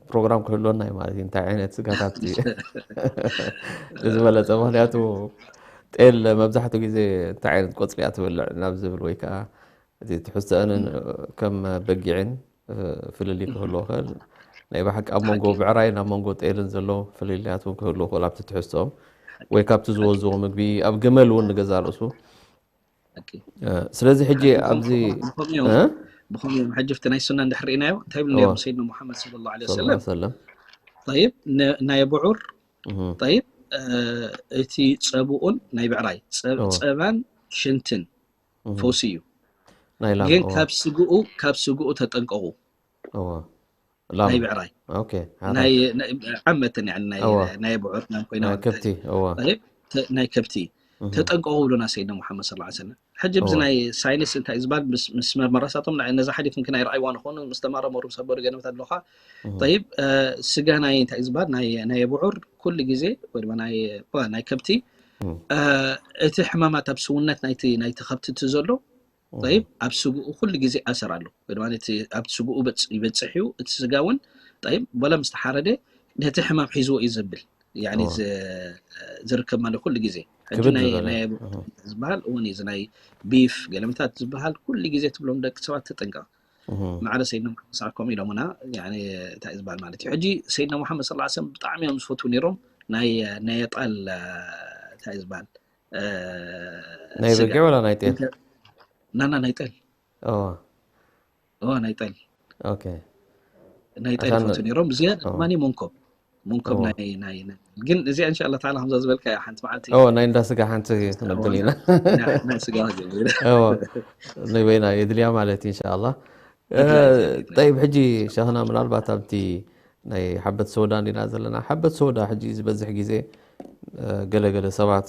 ፕሮግራም ክህልወና እዩ ማለት እዩ። እንታይ ዓይነት ስጋታት ዝበለፀ፣ ምክንያቱ ጤል መብዛሕትኡ ግዜ እንታይ ዓይነት ቆፅሊ እያ ትበልዕ ናብ ዝብል ወይ ከዓ እቲ ትሕዝተአንን ከም በጊዕን ፍልልይ ክህልዎ ይኽእል። ናይ ብሓቂ ኣብ መንጎ ብዕራይን ኣብ መንጎ ጤልን ዘሎ ፍልልያት እውን ክህልዎ ይኽእል ኣብቲ ትሕዝተኦም ወይ ካብቲ ዝወዝዎ ምግቢ ኣብ ገመል እውን ንገዛ ርእሱ ስለዚ ሕጂ ኣብዚ ብኸምኡ እዮም ሕጂ ፍቲ ናይ ሱና እንድሕር ርኢናዮ እንታይ ብሉ ነይሮም ሰይድና ሙሓመድ ሰለላሁ ዐለይሂ ወሰለም? ጠይብ ናይ ብዑር ጠይብ እቲ ፀብኡን ናይ ብዕራይ ፀባን ሽንትን ፈውሲ እዩ። ግን ካብ ስግኡ ካብ ስግኡ ተጠንቀቑ። ናይ ብዕራይ ዓመትን ናይ ብዑር ኮይና ከብቲ ናይ ከብቲ ተጠንቀቑ ብሉና ሰይድና ሙሓመድ ሰለላሁ ዐለይሂ ወሰለም። ሕጂ ብዚ ናይ ሳይንስ እንታይ ዝበሃል ምስ መርመራሳቶም ነዛ ሓዲት ምክን ኣይረኣይዋ ንኾኑ ምስ ተመራመሩ ምስ ኣበሉ ገለመታት ኣለኻ። ጠይብ ስጋ ናይ እንታይ ዝበሃል ናይ ብዑር ኩሉ ግዜ ወይ ድማ ናይ ከብቲ እቲ ሕማማት ኣብ ስውነት ናይቲ ከብቲ እቲ ዘሎ ጠይብ ኣብ ስግኡ ኩሉ ግዜ ኣሰር ኣሎ ወይ ድማ ኣብቲ ስግኡ ይበፅሕ እዩ። እቲ ስጋ እውን ጠይብ በላ ምስ ተሓረደ ነቲ ሕማም ሒዝዎ እዩ ዘብል ዝርከብ ማለት ኩሉ ግዜ ሕጂ ናይ ዝበሃል እውን እዩ ናይ ቢፍ ገለመታት ዝበሃል ኩሉ ግዜ ትብሎም ደቂ ሰባት ተጠንቀቕ። ማዕረ ሰይድና ሙሓመድ ሰዓ ከምኡ ኢሎምና እንታይ ዝበሃል ማለት እዩ። ሕጂ ሰይድና ሙሓመድ ሰለላሁ ዐለይሂ ወሰለም ብጣዕሚ እዮም ዝፈትዉ ነይሮም ናይ ናይ የጣል እንታይ ዝበሃል ናይ በጊዕ ወላ ናይ ጤል? ናና ናይ ጤል ናይ ጤል ናይ ጤል ፈቱ ነይሮም። ዝያዳ ድማ መንኮብ መንኮብ ናይ ናይ ግን እዚኣ እንሻ ኣላ ተዓላ ከምዛ ዝበልካ ሓንቲ መዓልቲ ናይ እንዳ ስጋ ሓንቲ ክነብል ኢና። ናይ ስጋ ንበይና የድልያ ማለት እዩ እንሻ ኣላ። ጠይብ ሕጂ ሸኽና ምናልባት ኣብቲ ናይ ሓበት ሶዳ እንዲና ዘለና ሓበት ሶዳ ሕጂ ዝበዝሕ ግዜ ገለገለ ሰባት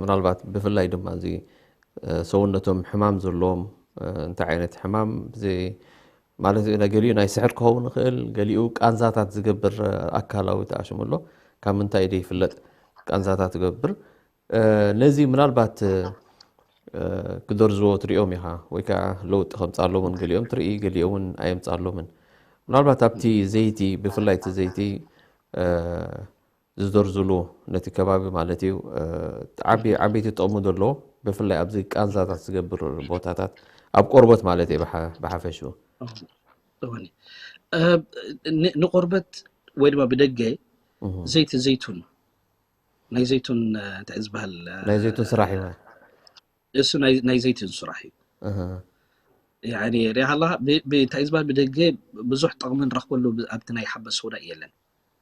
ምናልባት ብፍላይ ድማ እዚ ሰውነቶም ሕማም ዘለዎም እንታይ ዓይነት ሕማም ማለት ገሊኡ ናይ ስሕር ክኸውን ይኽእል፣ ገሊኡ ቃንዛታት ዝገብር ኣካላዊ ተኣሽሙ ኣሎ። ካብ ምንታይ ዶ ይፍለጥ ቃንዛታት ዝገብር? ነዚ ምናልባት ክደርዝዎ ትሪኦም ኢኻ ወይ ከዓ ለውጢ ከምፃሎምን ገሊኦም ትርኢ ገሊኦም እውን ኣየምፃሎምን። ምናልባት ኣብቲ ዘይቲ ብፍላይ እቲ ዘይቲ ዝደርዝሉ ነቲ ከባቢ ማለት እዩ ዓበይቲ ጥቕሚ ዘለዎ ብፍላይ ኣብዚ ቃንዛታት ዝገብር ቦታታት ኣብ ቆርበት ማለት እዩ ብሓፈሽኡ ንቆርበት ወይ ድማ ብደገ ዘይቲ ዘይቱን ናይ ዘይቱን እንታይ ዝበሃል ናይ ዘይቱን ስራሕ እዩ እሱ ናይ ዘይቱን ስራሕ እዩ። ሪኢኻ ኣለኻ እንታይ ዝበሃል ብደገ ብዙሕ ጥቕሚ ንረኽበሉ ኣብቲ ናይ ሓበት ሶዳ የለን።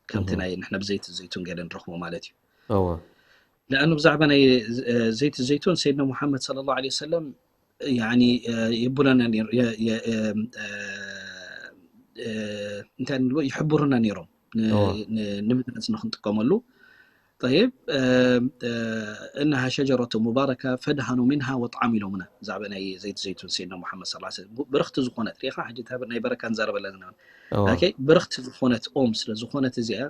ከምቲ ናይ ንሕና ብዘይቲ ዘይቱን ገለ ንረኽቦ ማለት እዩ። ለኣኑ ብዛዕባ ናይ ዘይቲ ዘይቱን ሰይድና ሙሓመድ ሰለላሁ ዐለይሂ ወሰለም የቡለና እንታይ ንብሎ ይሕብሩና ነይሮም ንምግላፅ ንክንጥቀመሉ። طيب إنها شجرة مباركة فادهنوا منها واطعموا ኢሎምና። ብዛዕባ ናይ ዘይቲ ዘይቱን ሰይድና ሙሓመድ ሰለላሁ ዐለይሂ ወሰለም ብርኽቲ ዝኾነት ሪኢኻ ሕጂ ናይ በረካ ንዛረበላ ዘለና ብርኽቲ ዝኾነት ኦም ስለ ዝኾነት እዚኣ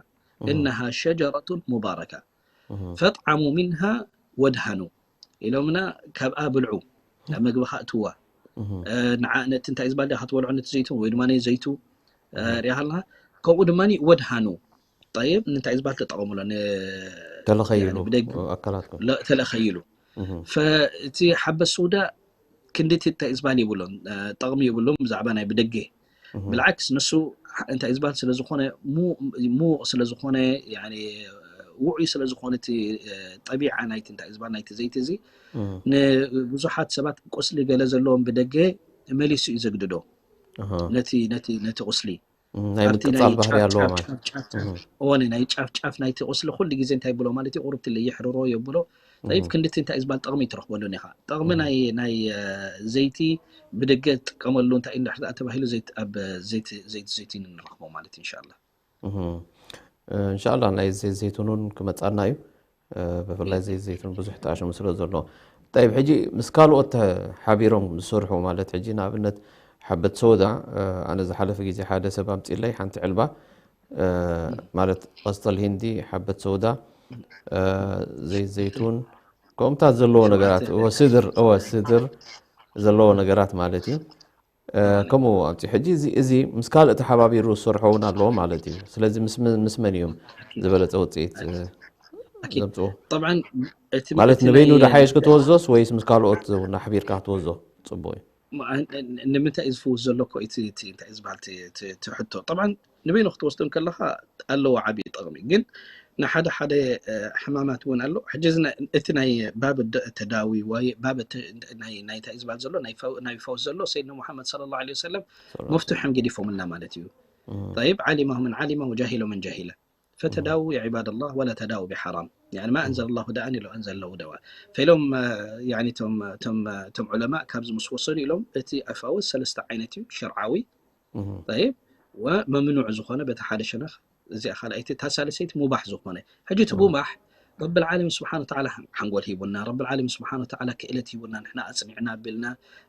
إنها شجرة مباركة فاطعموا منها وادهنوا ኢሎምና። ካብኣ ብልዑ ናብ መግቢ ከእትዋ ንዓ ነቲ እንታይ ዝበሃል ዲኻ ትበልዖ ነቲ ዘይቱን ወይ ድማ ዘይቱ ሪኢኻ ኣለኻ። ከምኡ ድማ ወድሃኑ ጠይብ እንታይ ዝበሃል ተጠቐሙሎ ተለኸይሉ ኣካላትኩም ተለኸይሉ እቲ ሓበት ሶዳ ክንድቲ እንታይ ዝበሃል የብሉን ጠቕሚ የብሉን ብዛዕባ ናይ ብደገ ብልዓክስ ንሱ እንታይ ዝበሃል ስለ ዝኾነ፣ ምዉቕ ስለ ዝኾነ፣ ውዑይ ስለ ዝኾነ፣ እቲ ጠቢዓ ናይቲ እንታይ ዝበሃል ናይቲ ዘይቲ እዚ ንብዙሓት ሰባት ቁስሊ ገለ ዘለዎም ብደገ መሊሱ እዩ ዘግድዶ ነቲ ቁስሊ። ናይ ምቅጻል ባህሪ ኣለዎ ማለት። እወ፣ ናይ ጫፍ ጫፍ ናይቲ ቁስሊ ኩሉ ግዜ እንታይ ብሎ ማለት እዩ፣ ቁርብቲ ለይሕርሮ የብሎ። ጠይብ ክንድቲ እንታይ ዝበሃል ጠቕሚ ትረኽበሉ ኢኻ። ጠቕሚ ናይ ዘይቲ ብደገ ትጥቀመሉ እንታይ እንድሕር ተባሂሉ፣ ኣብ ዘይቲ ዘይትንረኽቦ ማለት እዩ። እንሻላ እንሻላ ናይ ዘይት ዘይቱን እውን ክመፃና እዩ። ብፍላይ ዘይት ዘይቱን ብዙሕ ጣዕሚ ስለ ዘለዎ። ጠይብ ሕጂ ምስ ካልኦት ሓቢሮም ዝሰርሑ ማለት ሕጂ ንኣብነት ሓበት ሰውዳ፣ ኣነ ዝሓለፈ ግዜ ሓደ ሰብ ኣምፂለይ ሓንቲ ዕልባ ማለት ቀስጠል ሂንዲ፣ ሓበት ሰውዳ፣ ዘይት ዘይቱን ከምኡታት ዘለዎ ነገራት፣ እወ ስድር፣ እወ ስድር ዘለዎ ነገራት ማለት እዩ። ከምኡ ኣምፂ ሕጂ እዚ ምስ ካልእ ተሓባቢሩ ዝሰርሖ እውን ኣለዎ ማለት እዩ። ስለዚ ምስ መን እዮም ዝበለፀ ውፅኢት ዘምፅኡ? ማለት ንበይኑ ዶ ሓየሽ ክትወዞስ ወይስ ምስ ካልኦት እውን ኣሕቢርካ ክትወዞ ፅቡቅ እዩ? ንምንታይ እዩ ዝፍውስ ዘሎ እኮ እቲ እንታይ ዝበሃል ትሕቶ። ጠብዓን ንበይኑ ክትወስዶ ከለኻ ኣለዎ ዓብዪ ጠቕሚ። ግን ንሓደ ሓደ ሕማማት እውን ኣሎ። ሕጂ እቲ ናይ ባብ ተዳዊ ወይ ባብ ናይታይ ዝበሃል ዘሎ ናይ ፈውስ ዘሎ ሰይድና ሙሓመድ صلى الله عليه وسلم መፍትሖም ገዲፎምልና ማለት እዩ። طيب علمه من علم وجهله من جهل فتداووا يا عباد الله ولا تداووا بحرام. يعني ما أنزل الله داء إلا أنزل له دواء. فإلهم يعني تم علماء كابز مسوسن إلهم أتي أفاوز سلسة عينتي شرعوي طيب وممنوع ዝኾነ በቲ ሓደ ሸነኽ እዚኣ ካልኣይቲ እታ ሳልሰይቲ ሙባሕ ዝኾነ ሕጂ እቲ ሙባሕ ረብል ዓለሚን ስብሓን ወተዓላ ሓንጎል ሂቡና፣ ረብል ዓለሚን ስብሓን ወተዓላ ክእለት ሂቡና፣ ንሕና ኣፅኒዕና ኣቢልና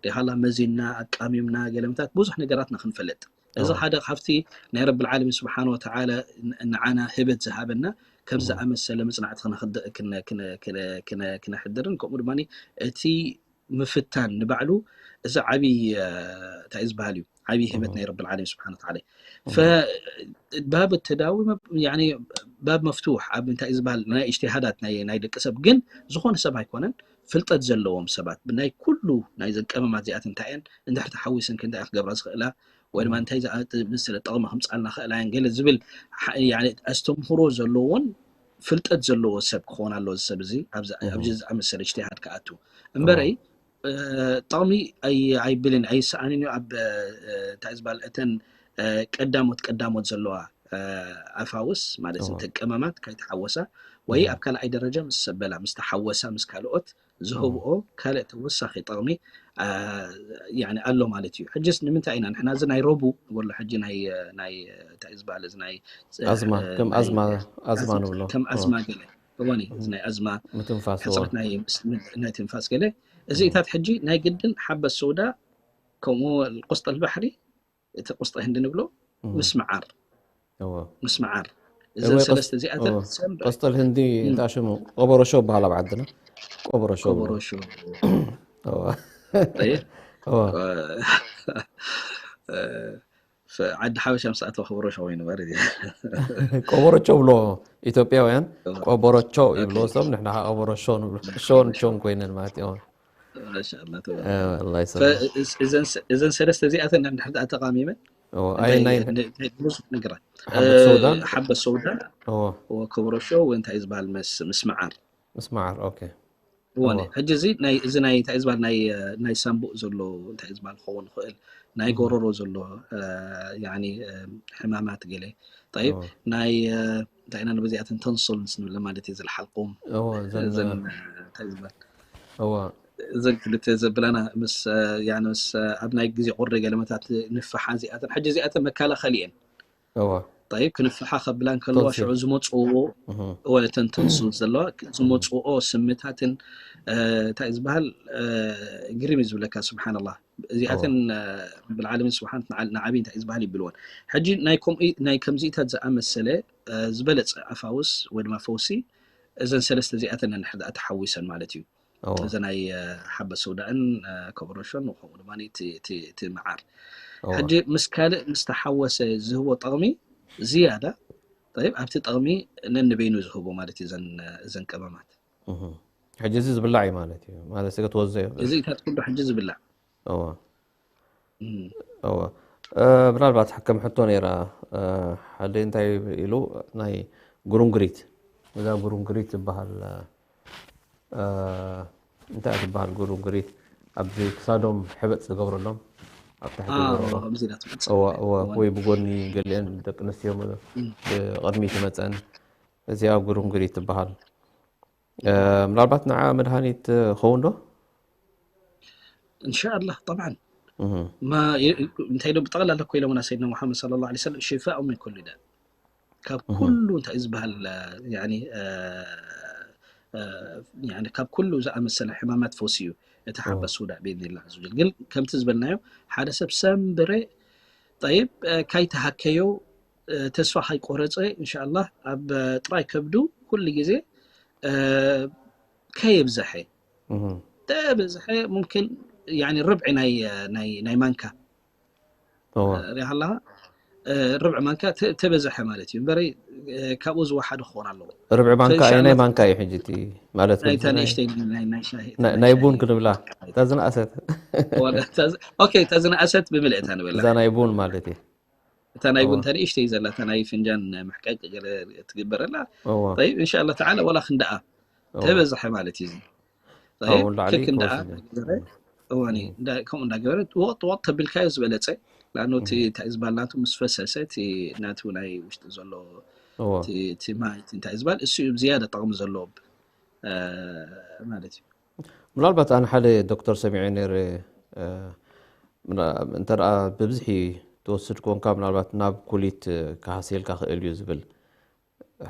ሪሃላ መዚንና ኣቃሚምና ገለምታት ብዙሕ ነገራትና ክንፈልጥ እዚ ሓደ ካብቲ ናይ ረብል ዓለሚን ስብሓን ወተዓላ ንዓና ህበት ዝሃበና ከም ዝኣመሰለ መፅናዕቲ ክነሕድርን ከምኡ ድማ እቲ ምፍታን ንባዕሉ እዚ ዓብይ እንታይ ዝበሃል እዩ ዓብይ ህበት ናይ ረብል ዓለሚን ስብሓን ወተዓላ ባብ ተዳዊ ባብ መፍቱሕ ኣብ እንታይ ዝበሃል ናይ እጅትሃዳት ናይ ደቂ ሰብ ግን ዝኾነ ሰብ ኣይኮነን ፍልጠት ዘለዎም ሰባት ብናይ ኩሉ ናይ ዘቀመማት እዚኣት እንታይ እየን እንድሕር ተሓዊስን ክንታይ ክገብራ ዝኽእላ ወይ ድማ እንታይ ዝኣመሰለ ጠቕሚ ከምፃልና ክእላ እየን ገለ ዝብል ኣስተምህሮ ዘለዎን ፍልጠት ዘለዎ ሰብ ክኾን ኣሎ እዚ ሰብ እዚ ኣብዚ ዝኣመሰለ እጅትሃድ ክኣቱ እምበረይ ጠቕሚ ኣይብልን ኣይሰኣንን እዩ ኣብ እንታይ ዝበሃል እተን ቀዳሞት ቀዳሞት ዘለዋ ኣፋውስ ማለት እተን ቀመማት ከይተሓወሳ ወይ ኣብ ካልኣይ ደረጃ ምስ ሰበላ ምስ ተሓወሳ ምስ ካልኦት ዝህብኦ ካልእ ተወሳኺ ጠቕሚ ኣሎ ማለት እዩ። ሕጅስ ንምንታይ ኢና ንሕና እዚ ናይ ረቡ ንበሎ ሕጂ ናይ እንታይ ዝበሃል እዚ ናይ ኣዝማ ከም ኣዝማ ኣዝማ ንብሎ ከም ኣዝማ ገለ እዋን እዚ ናይ ኣዝማ ምትንፋስ ሕፅረት ናይ ትንፋስ ገለ እዚኢታት ሕጂ ናይ ግድን ሓበት ሰውዳ ከምኡ ቁስጠል ባሕሪ እቲ ቁስጠ ህንዲ ንብሎ ምስ መዓር ምስ መዓር እዘን ሰለስተ እዚኣተን ቆስጠል ህንዲ እንታይ ሽሙ ቆበሮ ሾው በሃል ኣብ ዓድና ቆበሮ ሾው ቆበሮ ሾው ዓዲ ሓበሻ ምስ ኣተወ ከበሮ ሾው ይንበር እዩ ቆበሮ ቸው ብሎ ኢትዮጵያውያን ቆበሮ ቸው ይብሎ ሰብ ንሕና ቆበሮ ሾው ንብሎ ሾውን ሾውን ኮይነን ማለት እዮም እዘን ሰለስተ እዚኣተን እንድሕር ተቃሚመን ብዙሕ ነገራት ሓበት ሰውዳ ከበሮ ሾው እንታይ ዝበሃል ምስ መዓር ምስ መዓር ኦኬ እዋን ሕጂ እዚ ናይ እዚ ናይ እንታይ ዝበሃል ናይ ናይ ሳምቡእ ዘሎ እንታይ ዝበሃል ክኸውን ይኽእል ናይ ጎረሮ ዘሎ ሕማማት ገለ ጠይብ ናይ እንታይ ኢና ንበዚኣተን ቶንስልስ ንብለ ማለት እዩ ዝልሓልቁም እንታይ ዝበሃል እዘን ክልተ ዘብላና ምስ ምስ ኣብ ናይ ግዜ ቁሪ ገለመታት ንፍሓ እዚኣተን ሕጂ እዚኣተን መከላኸሊ እየን እወ طيب ክንፍሓ ከብላ እንከለዋ ሽዑ ዝመፅዎ እወ እተን ቶንስል ዘለዋ ዝመፅዎ ስምታትን እንታይ ዝበሃል ግርም እዩ ዝብለካ ስብሓንላ እዚኣተን ብልዓለሚን ስብሓን ንዓቢ እንታይ ዝበሃል ይብልወን ሕጂ ናይ ከምኡ ናይ ከምዚኢታት ዝኣመሰለ ዝበለፀ ኣፋውስ ወይ ድማ ፈውሲ እዘን ሰለስተ እዚኣተን ንሕዳ ተሓዊሰን ማለት እዩ እዚ ናይ ሓበት ሰውዳእን ኮበሮሾን ከምኡ ድማ እቲ መዓር ሕጂ ምስ ካልእ ምስ ተሓወሰ ዝህቦ ጠቕሚ ዝያዳ ኣብቲ ጠቕሚ ነንበይኑ ዝህቦ ማለት እዩ እዘን ቀመማት ሕጂ እዚ ዝብላዕ እዩ ማለት እዩ ማለት ስገ ትወዘዮ እዚ ኢታት ኩሉ ሕጂ ዝብላዕ እወ እወ ምናልባት ከም ሕቶ ነይራ፣ ሓደ እንታይ ኢሉ ናይ ጉሩንግሪት፣ እዛ ጉሩንግሪት ዝበሃል፣ እንታይ ትበሃል ጉሩንግሪት፣ ኣብዚ ክሳዶም ሕበጥ ዝገብረሎም ኣብ ታሕቲ ዝገብሮ፣ ወይ ብጎኒ፣ ገሊአን ደቂ ኣንስትዮ ብቕድሚ ትመፀን፣ እዚኣ ጉሩንግሪት ትበሃል። ምናልባት ንዓ መድሃኒት ኸውን ዶ? እንሻኣላህ ጠብዓን እንታይ ኢሎም ብጠቕላላ እኮ ኢሎምና ሰይድና ሙሓመድ ሰለላሁ ዐለይሂ ወሰለም ሽፋኡ ምን ኩሉ ዳ፣ ካብ ኩሉ እንታይ እዩ ዝበሃል፣ ካብ ኩሉ ዝኣመሰለ ሕማማት ፈውሲ እዩ እቲ ሓባ ሱዳ ብኢዝኒላህ ዐዘ ወጀል። ግን ከምቲ ዝበልናዮ ሓደ ሰብ ሰንብረ ጠይብ ካይተሃከዮ ተስፋ ካይቆረፀ እንሻኣላህ ኣብ ጥራይ ከብዱ ኩሉ ግዜ ከየብዘሐ ተበዝሐ ሙምክን ርብዒ ናይ ማንካ ሪኢኻ ኣለኻ። ርብዒ ማንካ ተበዝሐ ማለት እዩ እምበረይ ካብኡ ዝወሓደ ክኾን ኣለዎ። ርብዒ ማንካ ኣየናይ ማንካ እዩ ሕጂ እቲ ማለት ናይታ ንእሽተይ ናይ ቡን ክንብላ እታ ዝነኣሰት እታ ዝነኣሰት ብምልእታ ንበላ እዛ ናይ ቡን ማለት እዩ። እታ ናይ ቡን እታ ንእሽተይ ዘላ እታ ናይ ፍንጃን ምሕቃቅ ገለ ትግበረላ። እንሻላ ተዓላ ዋላ ክንደኣ ተበዝሐ ማለት እዩ። ከክ እንዳ እዋኒ ከምኡ እንዳገበረ ወቅት ወቅት ተቢልካዮ ዝበለፀ ላኖ እቲ እንታይ ዝበሃል ናቱ ምስ ፈሰሰ እቲ ናቱ ናይ ውሽጢ ዘሎ እቲ ማይ እንታይ ዝበሃል እሱ እዩ ዝያደ ጠቕሚ ዘለዎ ማለት እዩ። ምናልባት ኣነ ሓደ ዶክተር ሰሚዐ ነይረ፣ እንተ ብብዝሒ ትወስድ ኮንካ ምናልባት ናብ ኩሊት ክሃስየልካ ክእል እዩ ዝብል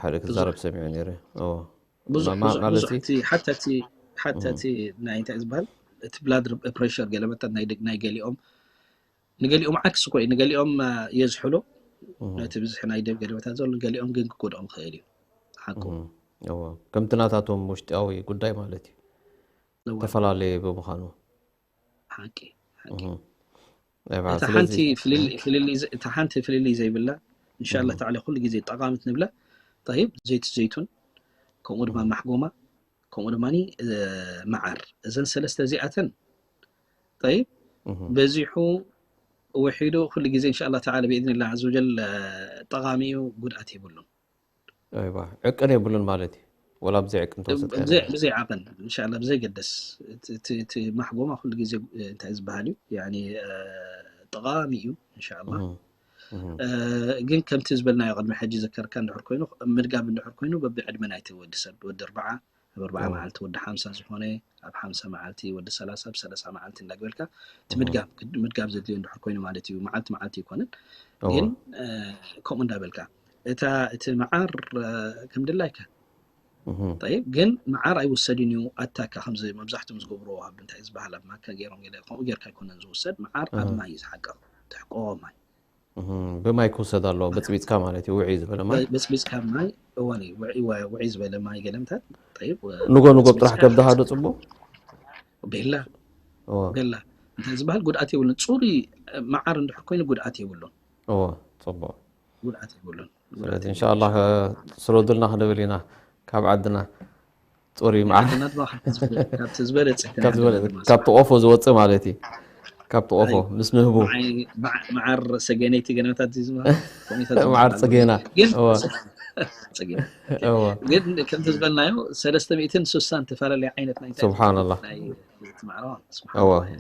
ሓደ ክዛረብ ሰሚዐ ነይረ። ብዙሕ ብዙሕ ብዙሕ እቲ ሓታ እቲ ሓታ እቲ ናይ እንታይ ዝበሃል እቲ ብላድ ፕሬሸር ገለ መጠን ናይ ደግ- ናይ ገሊኦም ንገሊኦም ዓክሲ ኮይ ንገሊኦም የዝሕሎ ነቲ ብዝሒ ናይ ደም ገለ መጠን ዘሎ ንገሊኦም ግን ክጎድኦም ክእል እዩ። ሓቁ ከምቲ ናታቶም ውሽጣዊ ጉዳይ ማለት እዩ ተፈላለየ ብምዃኑ ሓቂ ሓቂ እታ ሓንቲ ፍልልይ ዘይብላ እንሻላ ተዓላ ኩሉ ግዜ ጠቃሚት ንብላ ጠይብ ዘይቲ ዘይቱን ከምኡ ድማ ማሕጎማ ከምኡ ድማ መዓር እዘን ሰለስተ እዚኣተን ጠይብ በዚሑ ውሒዱ ኩሉ ግዜ እንሻላ ተዓላ ብኢዝኒላ ዘ ወጀል ጠቃሚ እዩ ጉድኣት የብሉን። ዕቅን የብሉን ማለት እዩ። ወላ ብዘይ ዕቅን ተወሰድ ብዘይ ዓቅን እንሻላ ብዘይ ገደስ እቲ ማሕጎማ ኩሉ ግዜ እንታይ ዝበሃል እዩ ጠቃሚ እዩ እንሻላ። ግን ከምቲ ዝበልናዮ ቅድሚ ሕጂ ዘከርካ እንድሕር ኮይኑ ምድጋብ እንድሕር ኮይኑ በቢ ዕድመ ናይቲ ወዲ ሰብ ወዲ ኣርባዓ ኣብ ኣርባዓ መዓልቲ ወዲ ሓምሳ ዝኾነ ኣብ ሓምሳ መዓልቲ ወዲ ሰላሳ ኣብ ሰላሳ መዓልቲ እንዳግበልካ እቲ ምድጋብ ምድጋብ ዘድልዮ እንድሕር ኮይኑ ማለት እዩ። መዓልቲ መዓልቲ ይኮነን ግን ከምኡ እንዳበልካ እታ እቲ መዓር ከም ድላይካ ጠይብ ግን መዓር ኣይውሰድን እዩ ኣታካ ከምዚ መብዛሕትኦም ዝገብርዎ ኣብ እንታይ ዝበሃል ኣብ ማካ ገይሮም ገለ ከምኡ ጌርካ ኣይኮነን ዝውሰድ መዓር ኣብ ማይ እዩ ዝሓቀቕ ትሕቆ ማይ ብማይ ክውሰድ ኣለዎ በፅቢፅካ ማለት እዩ ውዕይ ዝበለ ማይ በፅቢፅካ ማይ እዋን እዩ ውዕይ ዝበለ ማይ ገለምታት ጠይብ ንጎ ንጎ ጥራሕ ከብድኻ ዶ ፅቡቅ ቤላ ቤላ እንታይ ዝበሃል ጉድኣት የብሉን ፅሩይ መዓር እንድሕር ኮይኑ ጉድኣት የብሉን እዎ ፅቡቅ ጉድኣት የብሉን ስለዚ እንሻላ ስረዱልና ክንብል ኢና ካብ ዓድና ፅሩይ መዓር ካብቲ ቆፎ ዝወፅእ ማለት እዩ። ካብቲ ቆፎ ምስ ንህቡ መዓር ሰገነይቲ ገነታት መዓር ፅጌና ግን ከምቲ ዝበልናዮ ሰለስተ ሚእትን ስሳን ተፈላለየ ዓይነት ናይ ስብሓንላ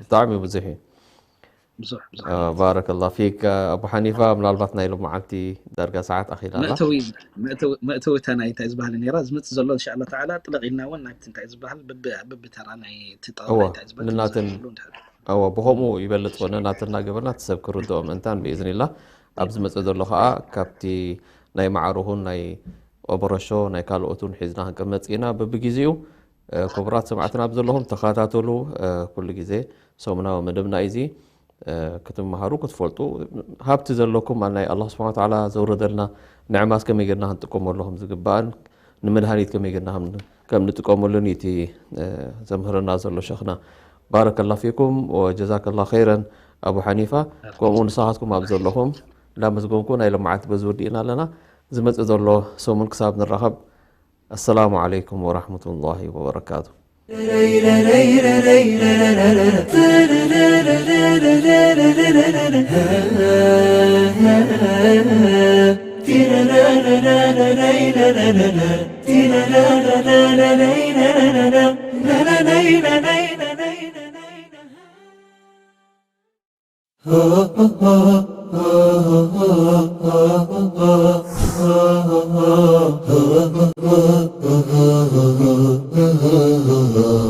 ብጣዕሚ ብዙሕ እዩ። ባረከላ ፊክ ኣቡ ሓኒፋ። ምናልባት ናይ ሎመዓልቲ ዳርጋ ሰዓት ኣኺላ ኣላ። መእተዊ መእተዊ- መእተዊ እታ ናይ እንታይ ዝበሃል ነራ ዝመፅእ ዘሎ እንሻላ ተዓላ ጥለቕ ኢልና እውን ናብቲ እንታይ ዝበሃል ብብ- ብብተራ ናይ እቲ ጠቕላላ እወ፣ እንታይ ዝበሃል ንናትን- ትምስሉ እንድሕር እወ ብኸምኡ ይበልፅ ኮነ ናትና ገበርና እቲ ሰብ ክርድኦም ምእንታን ብኢዝኒላ ኣብዚ ዝመፅእ ዘሎ ከዓ ካብቲ ናይ መዓርኹን ናይ ኦበረሾ ናይ ካልኦቱን ሒዝና ክንቅመፅ ኢና። በብግዜኡ ክቡራት ሰማዕትና ኣብ ዘለኹም ተኸታተሉ። ኩሉ ግዜ ሰሙናዊ መደብና እዩ እዚ። ክትመሃሩ ክትፈልጡ ሃብቲ ዘለኩም ኣብ ናይ ኣላህ ስብሓን ወተዓላ ዘውረደልና ንዕማስ ከመይ ጌርና ክንጥቀመሉ ከም ዝግባእን ንመድሃኒት ከመይ ጌርና ከም ንጥቀመሉን እዩ እቲ ዘምህረና ዘሎ ሸኽና። ባረከላ ፊኩም ወጀዛከላ ኸይረን ኣቡ ሓኒፋ። ከምኡ ንስኻትኩም ኣብ ዘለኹም እንዳመስገንኩ ናይ ሎማዓንቲ በዚ ወዲእና ኣለና። ዝመፅእ ዘሎ ሰሙን ክሳብ ንራኸብ ኣሰላሙ ዓለይኩም ወራሕመቱላሂ ወበረካቱ።